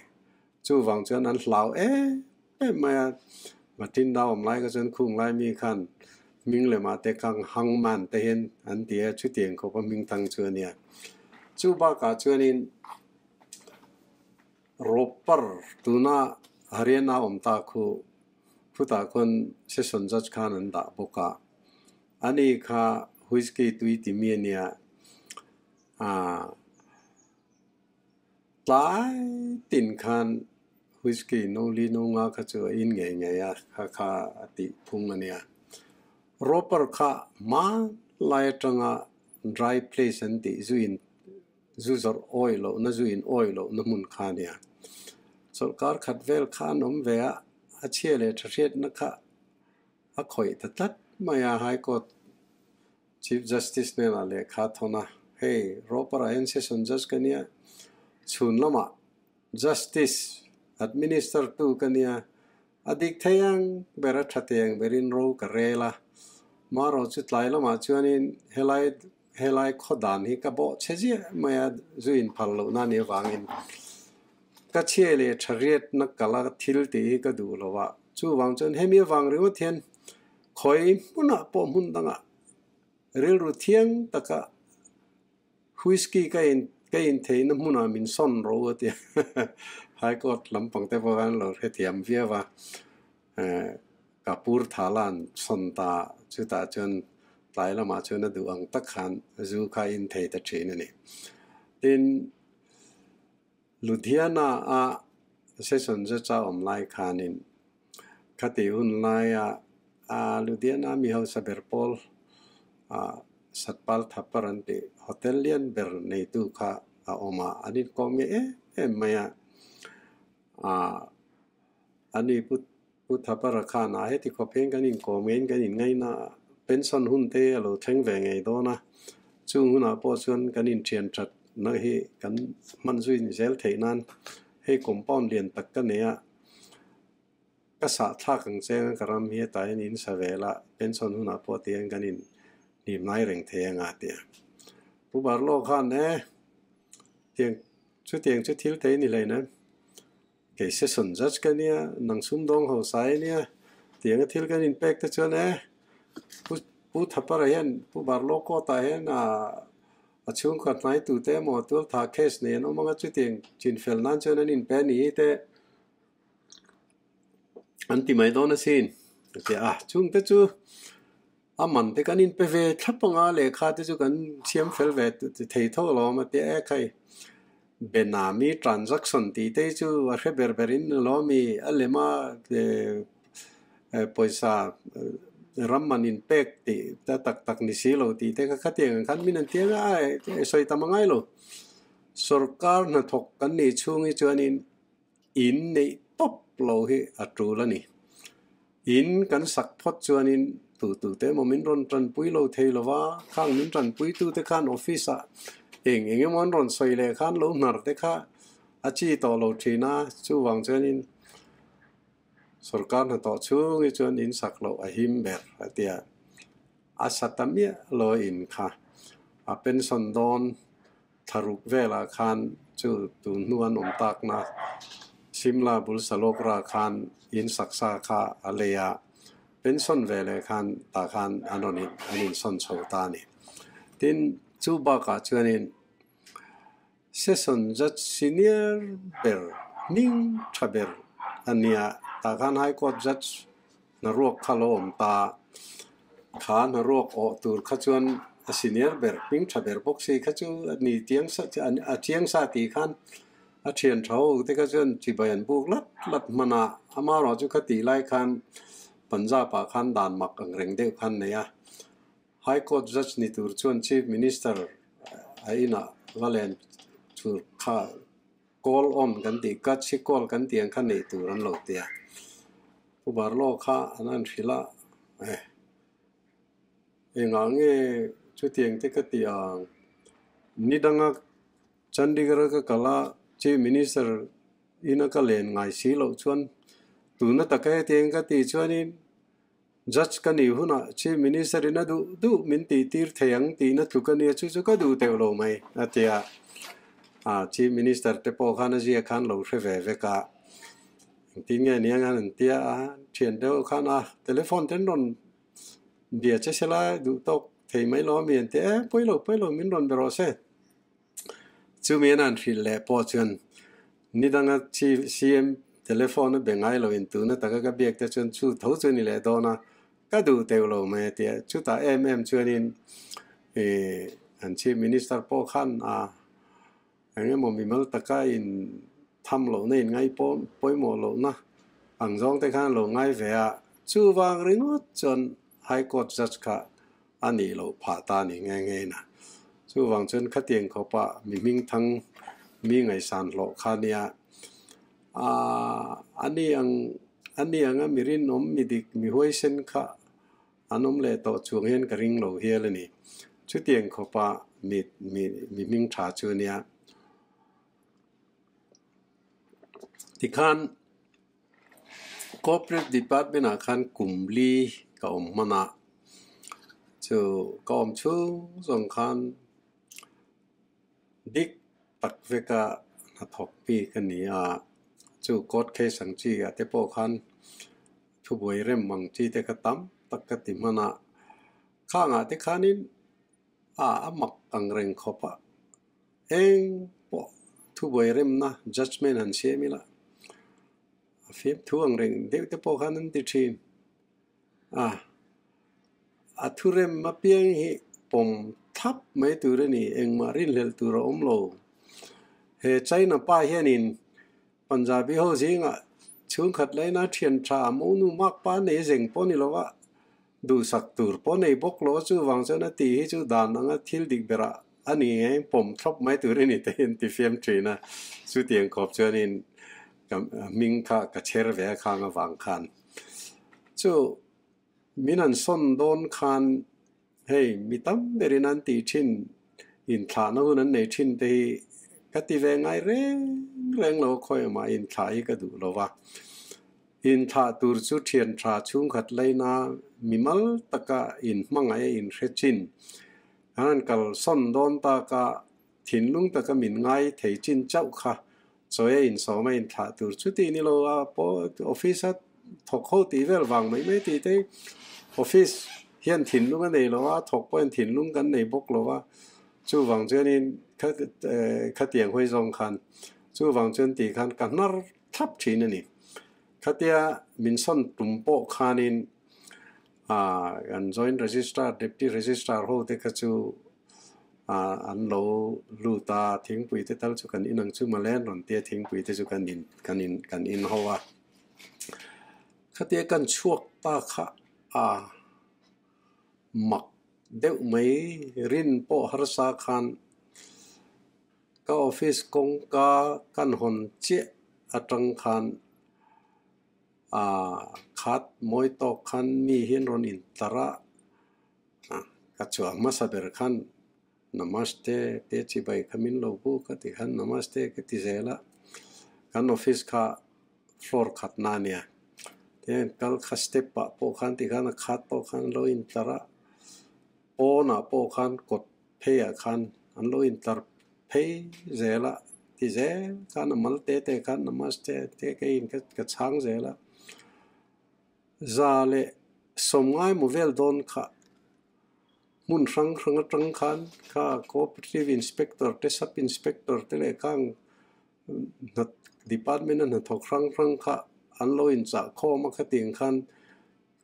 Chuvang chuan an hlau em em mai a, Matinda awm lai kha chuan khung lai mi khan hming lemah te kang hangman te hian an ti a, chutiang khawpa hming thang chu a nia. Chu bakah chuanin Ropar tuna Haryana awm ta khu khutah khuan Session Judge khan an dah bawk a, ani kha Whiskey tui ti mi a nia, aah tlai tin khan Whiskey no li no nga kha chu a in ngei ngei a, kha kha a tih phung a nia. Ropar kha hmanlai atanga dry place an tih zuiin Zu zawrh awih lohna, zu in awih lohna hmun kha a nia. Chawlhkar khat vel kha an awm ve a, a chhia leh tha hriatna kha a khawih ta tlat mai a, High Court Chief Justice hnenah lehkha a thawn a, Hei, Ropara hian Session Judge ka nia, chhun lamah Justice Administer tu ka nia, a dik thei ang ber a tha thei ang berin ro ka rel a, marawh chu tlai lamah chuanin helai Helai khaw dan hi ka bawh chhe ziah mai a, zu inphal lohna a nih avangin ka chhia leh tha riatna kala thil tih hi ka duh lo a, chuvang chuan hemi avang ringawt hian khawi hmunah pawh hmun dangah rilru thiang taka whisky ka in ka in theihna hmunah min sawn ro a ti a, High Court lampang te pawh khan lo hrethiam viau a, Kapur Thala an sawn ta chutah chuan. Tlai lamah chuan a duh ang tak khan zu kha a in thei ta thin a ni. Tin, Ludhiana a session judge a awm lai khanin khati hun laia Ludhiana mi hausa ber pawl Satpal Thapar an tih hotel lian ber neitu kha a awm a, an inkawm nge em em mai a. Ani Pu Pu Thapara khan a heti khawp hian kan inkawm ngeiin kan inngaina a, pension hun te a lo thleng ve ngei dawn a, chung hunah pawh chuan kan inthian that na hi kan hman zui ni zel theih nan hei compound lian tak ka nei a, ka sah thlak ang cheng a ka ram hi hetah hian in sa vel a, pension hunah pawh tihian kan in hnim ngai reng thei anga a ti a. Pu Barlow khan e tiang chutiang chu thil thei ni hlein em? Kei session judge ka nia, nang sumdawng ho sai nia, tianga thil kan inpek te chuan e, Pu Pu Thapara hian Pu Barlow court ah hian a chhungkhat hnai tute emaw tualtha case nei an awm anga chutiang chinfel nan chuan an inpe a ni hi te an ti mai dawn asin a ti a, chungte chu a man te kan inpe ve thlap anga lehkha te chu kan siam fel ve thei tho alawm a ti a, ekhai Benami transaction tih te hi chu a hre ber ber in alawm i a lem a pawisa ram man in pek tih ta tak tak ni si lo tih te kha khatiang ang khan min an ti anga a sawi tam a ngai lo. Sorkar hnathawk kan nih chhung hi chuanin in neih tawp lo hi a tul a ni. In kan sak phawt chuanin tutute emaw min rawn tanpui lo thei lo va, khang min tanpuitute khan office ah eng eng emaw an rawn sawi leh khan lo hnar te kha a chi tawh lo thin a, chuvang chuanin sorkar hnathawh chhung hi chuan in sak loh a him ber a ti a, a sa ta miah lo a in kha a pension dawn. Thlaruk velah khan chu tun hnu an awm takna Simla bul Salokra khan in saksa kha a lei a, pension ve leh khan tah khan an rawn in an insawn chho ta a ni. Tin, chu bakah chuanin Session Judge Senior ber hming tha ber a nia, tah khan High Court Judge Hnaruak kha lo awm ta. Kha hnaruak awh tur kha chuan a senior ber, hming tha ber bawk si kha chu a ni tiang sa a chiang sa tih khan a thian tha ho te kha chuan chibai an buk lat lat hman a. Amaherawh chu kha tih lai khan Punjab ah khan dan mak ang reng deuh khan nei a. High Court Judge ni tur chuan Chief Minister a inah va len tur kha Call on kan tih ka chi call kan tih ang kha neih tur an lo ti a. Pu Barlow kha an han hrilh a, eh engah nge chutiang te ka tih ang, ni danga Chandigarh a ka kal a, Chief Minister ina ka len ngai si loh chuan tuna taka hetiang ka tih chuanin Judge ka nih hunah Chief Minister in a duh duh min tih tir thei ang tihna tluk a nia, chu chu ka duh teuh lo mai, a ti a. Ah, Chief Minister te pawh khan a zia khan lo hre ve vek a, engtin nge nia ngan an tia a, thian deuh khan a telephone ten rawn bia che se la duh tawk thei mai lo ami an ti a, eh pawi lo pawi lo min rawn be rawh se. Chumi an han hrilh leh pawh chuan nidanga Chief CM telephone a be ngai lo in tuna taka ka biak te chuan chu tho chu ni leh dawn a, ka duh teuh lo mai a ti a. Chutah em em chuanin ih an Chief Minister pawh khan a eng emaw mimal taka in tham lohna in ngai pawimawh lohna ang zawng te khan a lo ngai ve a. Chuvang ringawt chuan High Court Judge kha a nih loh phah ta ni nghe nghe in a. Chuvang chuan khatiang khawpa mi hming thang mi ngaihsan hlawh kha nia. Aaa a ni ang a ni anga mi rinawm mi dik mi huaisen kha an awm leh tawh chuang hian ka ring lo hial a ni. Chutiang khawpa mi mi mi hming tha chu a nia. Tikhan Corporate Department ah khan kum li ka awm hman a, chu ka awm chhung zawng khan dik tak veka hnathawk mi ka ni a, chu court case ang chi ah te pawh khan thubuai rem ang chi te kha tam tak ka ti hman a, khangah te khanin a mak ang reng khawp a. Eng pawh thubuai remna judgement han siam ila a fiam thu ang reng deuh te pawh khan an ti thin a. A thurem apiang hi pawm thlap mai tur a ni, engmah rinhlelh tur a awm lo. He China pa hianin Punjabi ho zingah chhungkhat laina thian tha monu mak pa nei zeng pawh ni lova duhsak tur pawh nei bawk lo a, chuvang chuan a tih hi chu dan anga thil dik berah a ni ngei pawm thlawp mai tur a ni te hi an ti fiam thin a, chutiang khawp chuanin ka hming kha ka chher ve a khang avang khan chu Min an sawn dawn khan hei mi tam berin an tih thin, inthlahna hun an nei thin te hi ka ti ve ngai reng reng lo a, khawi amah inthlah hi ka duh lo va. Inthlah tur chu thian tha chhungkhat laina mimal taka inhmangaih a inhre chin. An han kal sawn dawn taka thinlung taka min ngai thei chin chauh kha Chawi a insawm a inthlah tur chu tih ni lo a pawh office a thawk ho tih vel vang mai mai tih te office hian thinlung a nei lo a, thawk pawh hian thinlung kan nei bawk lo a, chuvang chuanin khatiang hawi zawng khan chuvang chuan tih khan ka hnar thlap thin a ni. Khatia min sawn tum pawh khanin kan joint registrar, deputy registrar ho te kha chu an lo lut a, thingpui te tal chu kan in ang chu mawle an rawn ti a, thingpui te chu kan in kan in kan in ho a. Khatia kan chhuak ta kha a mak deuh mai rin pawh harsa khan ka office kawngka kan hawn chiah atang khan A khat mawi tawk khan mi hi an rawn intlar a, ka chuah hmasa ber khan Namaste te chibai kha min lo bu ka ti khan Namaste ka ti zel a, kan office kha floor khat na a nia, tihian kal kha step ah pawh khan ti khan a khat tawk khan an lo intlar a, pawnah pawh khan kawt pheiah khan an lo intlar phei zel a, ti zel khan a mal te te khan namaste te keiin ka chhang zel a, za leh sawmngai maw vel dawn kha hmun hrang hrang atang khan kha cooperative inspector te sub inspector te leh khang hna department a hnathawk hrang hrang kha an lo inchah khawm a khatiang khan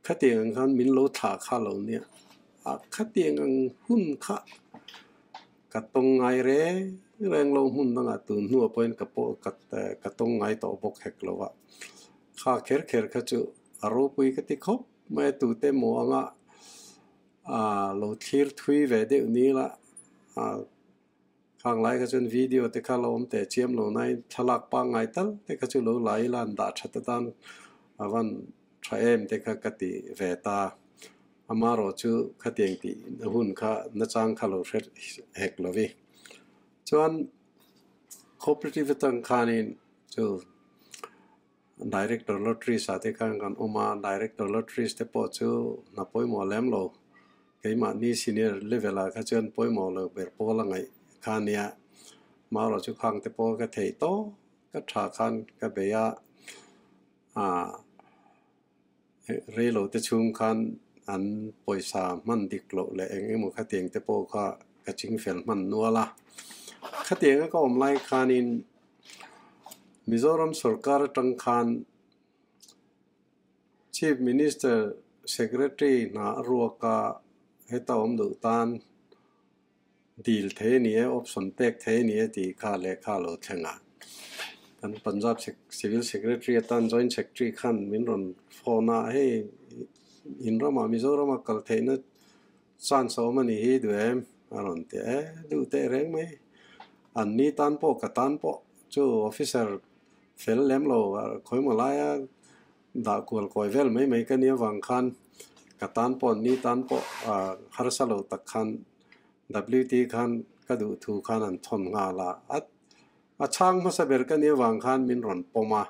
Khatiang ang khan min lo thlah kha lo nia. A khatiang ang hun kha ka tawng ngai reng reng lo hmun dangah tun hnuah pawhin ka pawh ka ka tawng ngai tawh bawk hek lo a. Kha kher kher kha chu a ropui ka ti khawp mai a tute maw anga aa lo thlir thui ve deuh ni la aa Khang lai kha chuan video te kha lo awm teh chiam lo nain thlalak pangngai tal te kha chu lo la ila an dah that atan a van tha em te kha ka ti ve ta. Amarawh chu khatiang tih na hun kha nachang kha lo hre hek lo vi. Chuan cooperative atang khanin chu Director Lotteries ah te khan kan awm a, Director Lotteries te pawh chu hna pawimawh lem lo. Keimahni senior level ah kha chuan pawimawh lo ber pawl a ngaih kha a nia. Marawh chu khang te pawh ka theih tawk ka tha khan ka bei a, ah reilo te chhung khan an pawisa hman dik loh leh eng emaw khatiang te pawh kha ka chingfel hman nual a. Khatianga ka awm lai khanin Mizoram sorkar atang khan Chief Minister Secretary hna a ruak a, heta awm duh tan dil thei a ni e, option pek thei a ni e tih kha lehkha a lo thleng a. Kan Punjab Civil Secretary atan Joint Secretary khan min rawn phone a, hei in ramah Mizoramah kal theihna Chance a awm a nih hi duh em? A rawn ti e, duh teh reng mai. An ni tan pawh ka tan pawh chu officer fel lem lo khawimaw laia dah kual kawi vel mai mai ka nia vang khan ka tan pawh an ni tan pawh harsa lo tak khan WT khan ka duh thu khan an thawn nghal a. A chhang hmasa ber ka nia vang khan min rawn pawm a,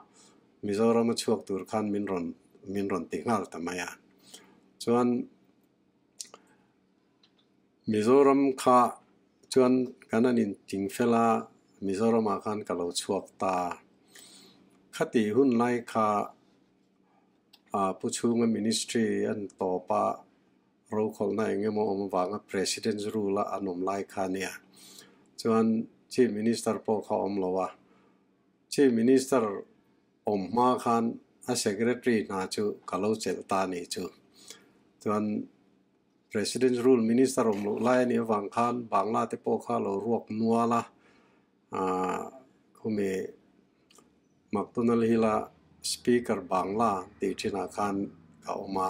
Mizoram a chhuak tur khan min rawn min rawn ti nghal ta mai a. Chuan. Mizoram kha chuan kan han inting fel a, Mizoramah khan ka lo chhuak ta. Khati hun lai kha ah Pu Chhunga Ministry an tawp a, rokhawlhna eng emaw awm avanga President's Rule a an awm lai kha a nia. Chuan Chief Minister pawh kha a awm lo a, Chief Minister awm hma khan a secretary hna chu ka lo chelh ta a nih chu. Chuan President's Rule Minister awm loh lai a nih avang khan Bangla te pawh kha lo ruak nual a, aah khumi McDonald Hill-a Speaker Bangla tih thinah khan ka awm a,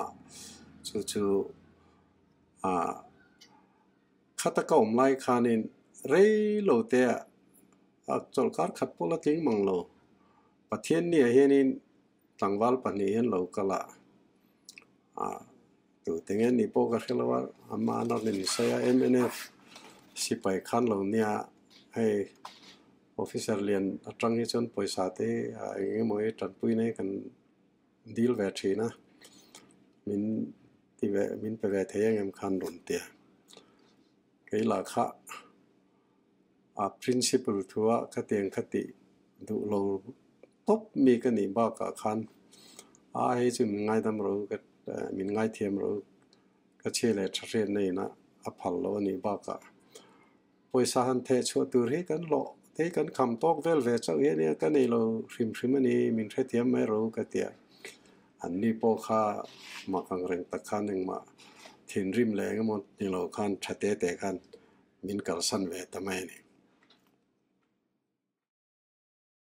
chu chu aah khata ka awm lai khanin rei lo te ah chawlhkar khat pawh la tling mang lo. Pathian nia hianin tlangval pahnih hian lo kal a, ah tute nge nih pawh ka hre lo a, ama an rawn insawi a, mnf sipai khan lo nia hei officer lian atang hi chuan pawisa te eng emaw hi tanpui na hi kan dil ve thin a, min ti ve min pe ve thei ang em khan rawn ti a, kei lah kha a principle thua ka tiang kha tih duh lo tawp mi ka nih bakah khan a hei chu min ngaidam ro ka min ngaithiam ro ka chhia leh tha hriatna ina a phal lo a nih bakah pawisa han theh chhuah tur hi kan hlawh te hi kan kham tawk vel ve chauh hi ania ka nei lo hrim hrim a ni min hrethiam mai ro ka tia an ni pawh kha mak ang reng tak khan engmah thinrim leh engemaw ni lo khan tha te te khan min kalsan ve ta mai a ni.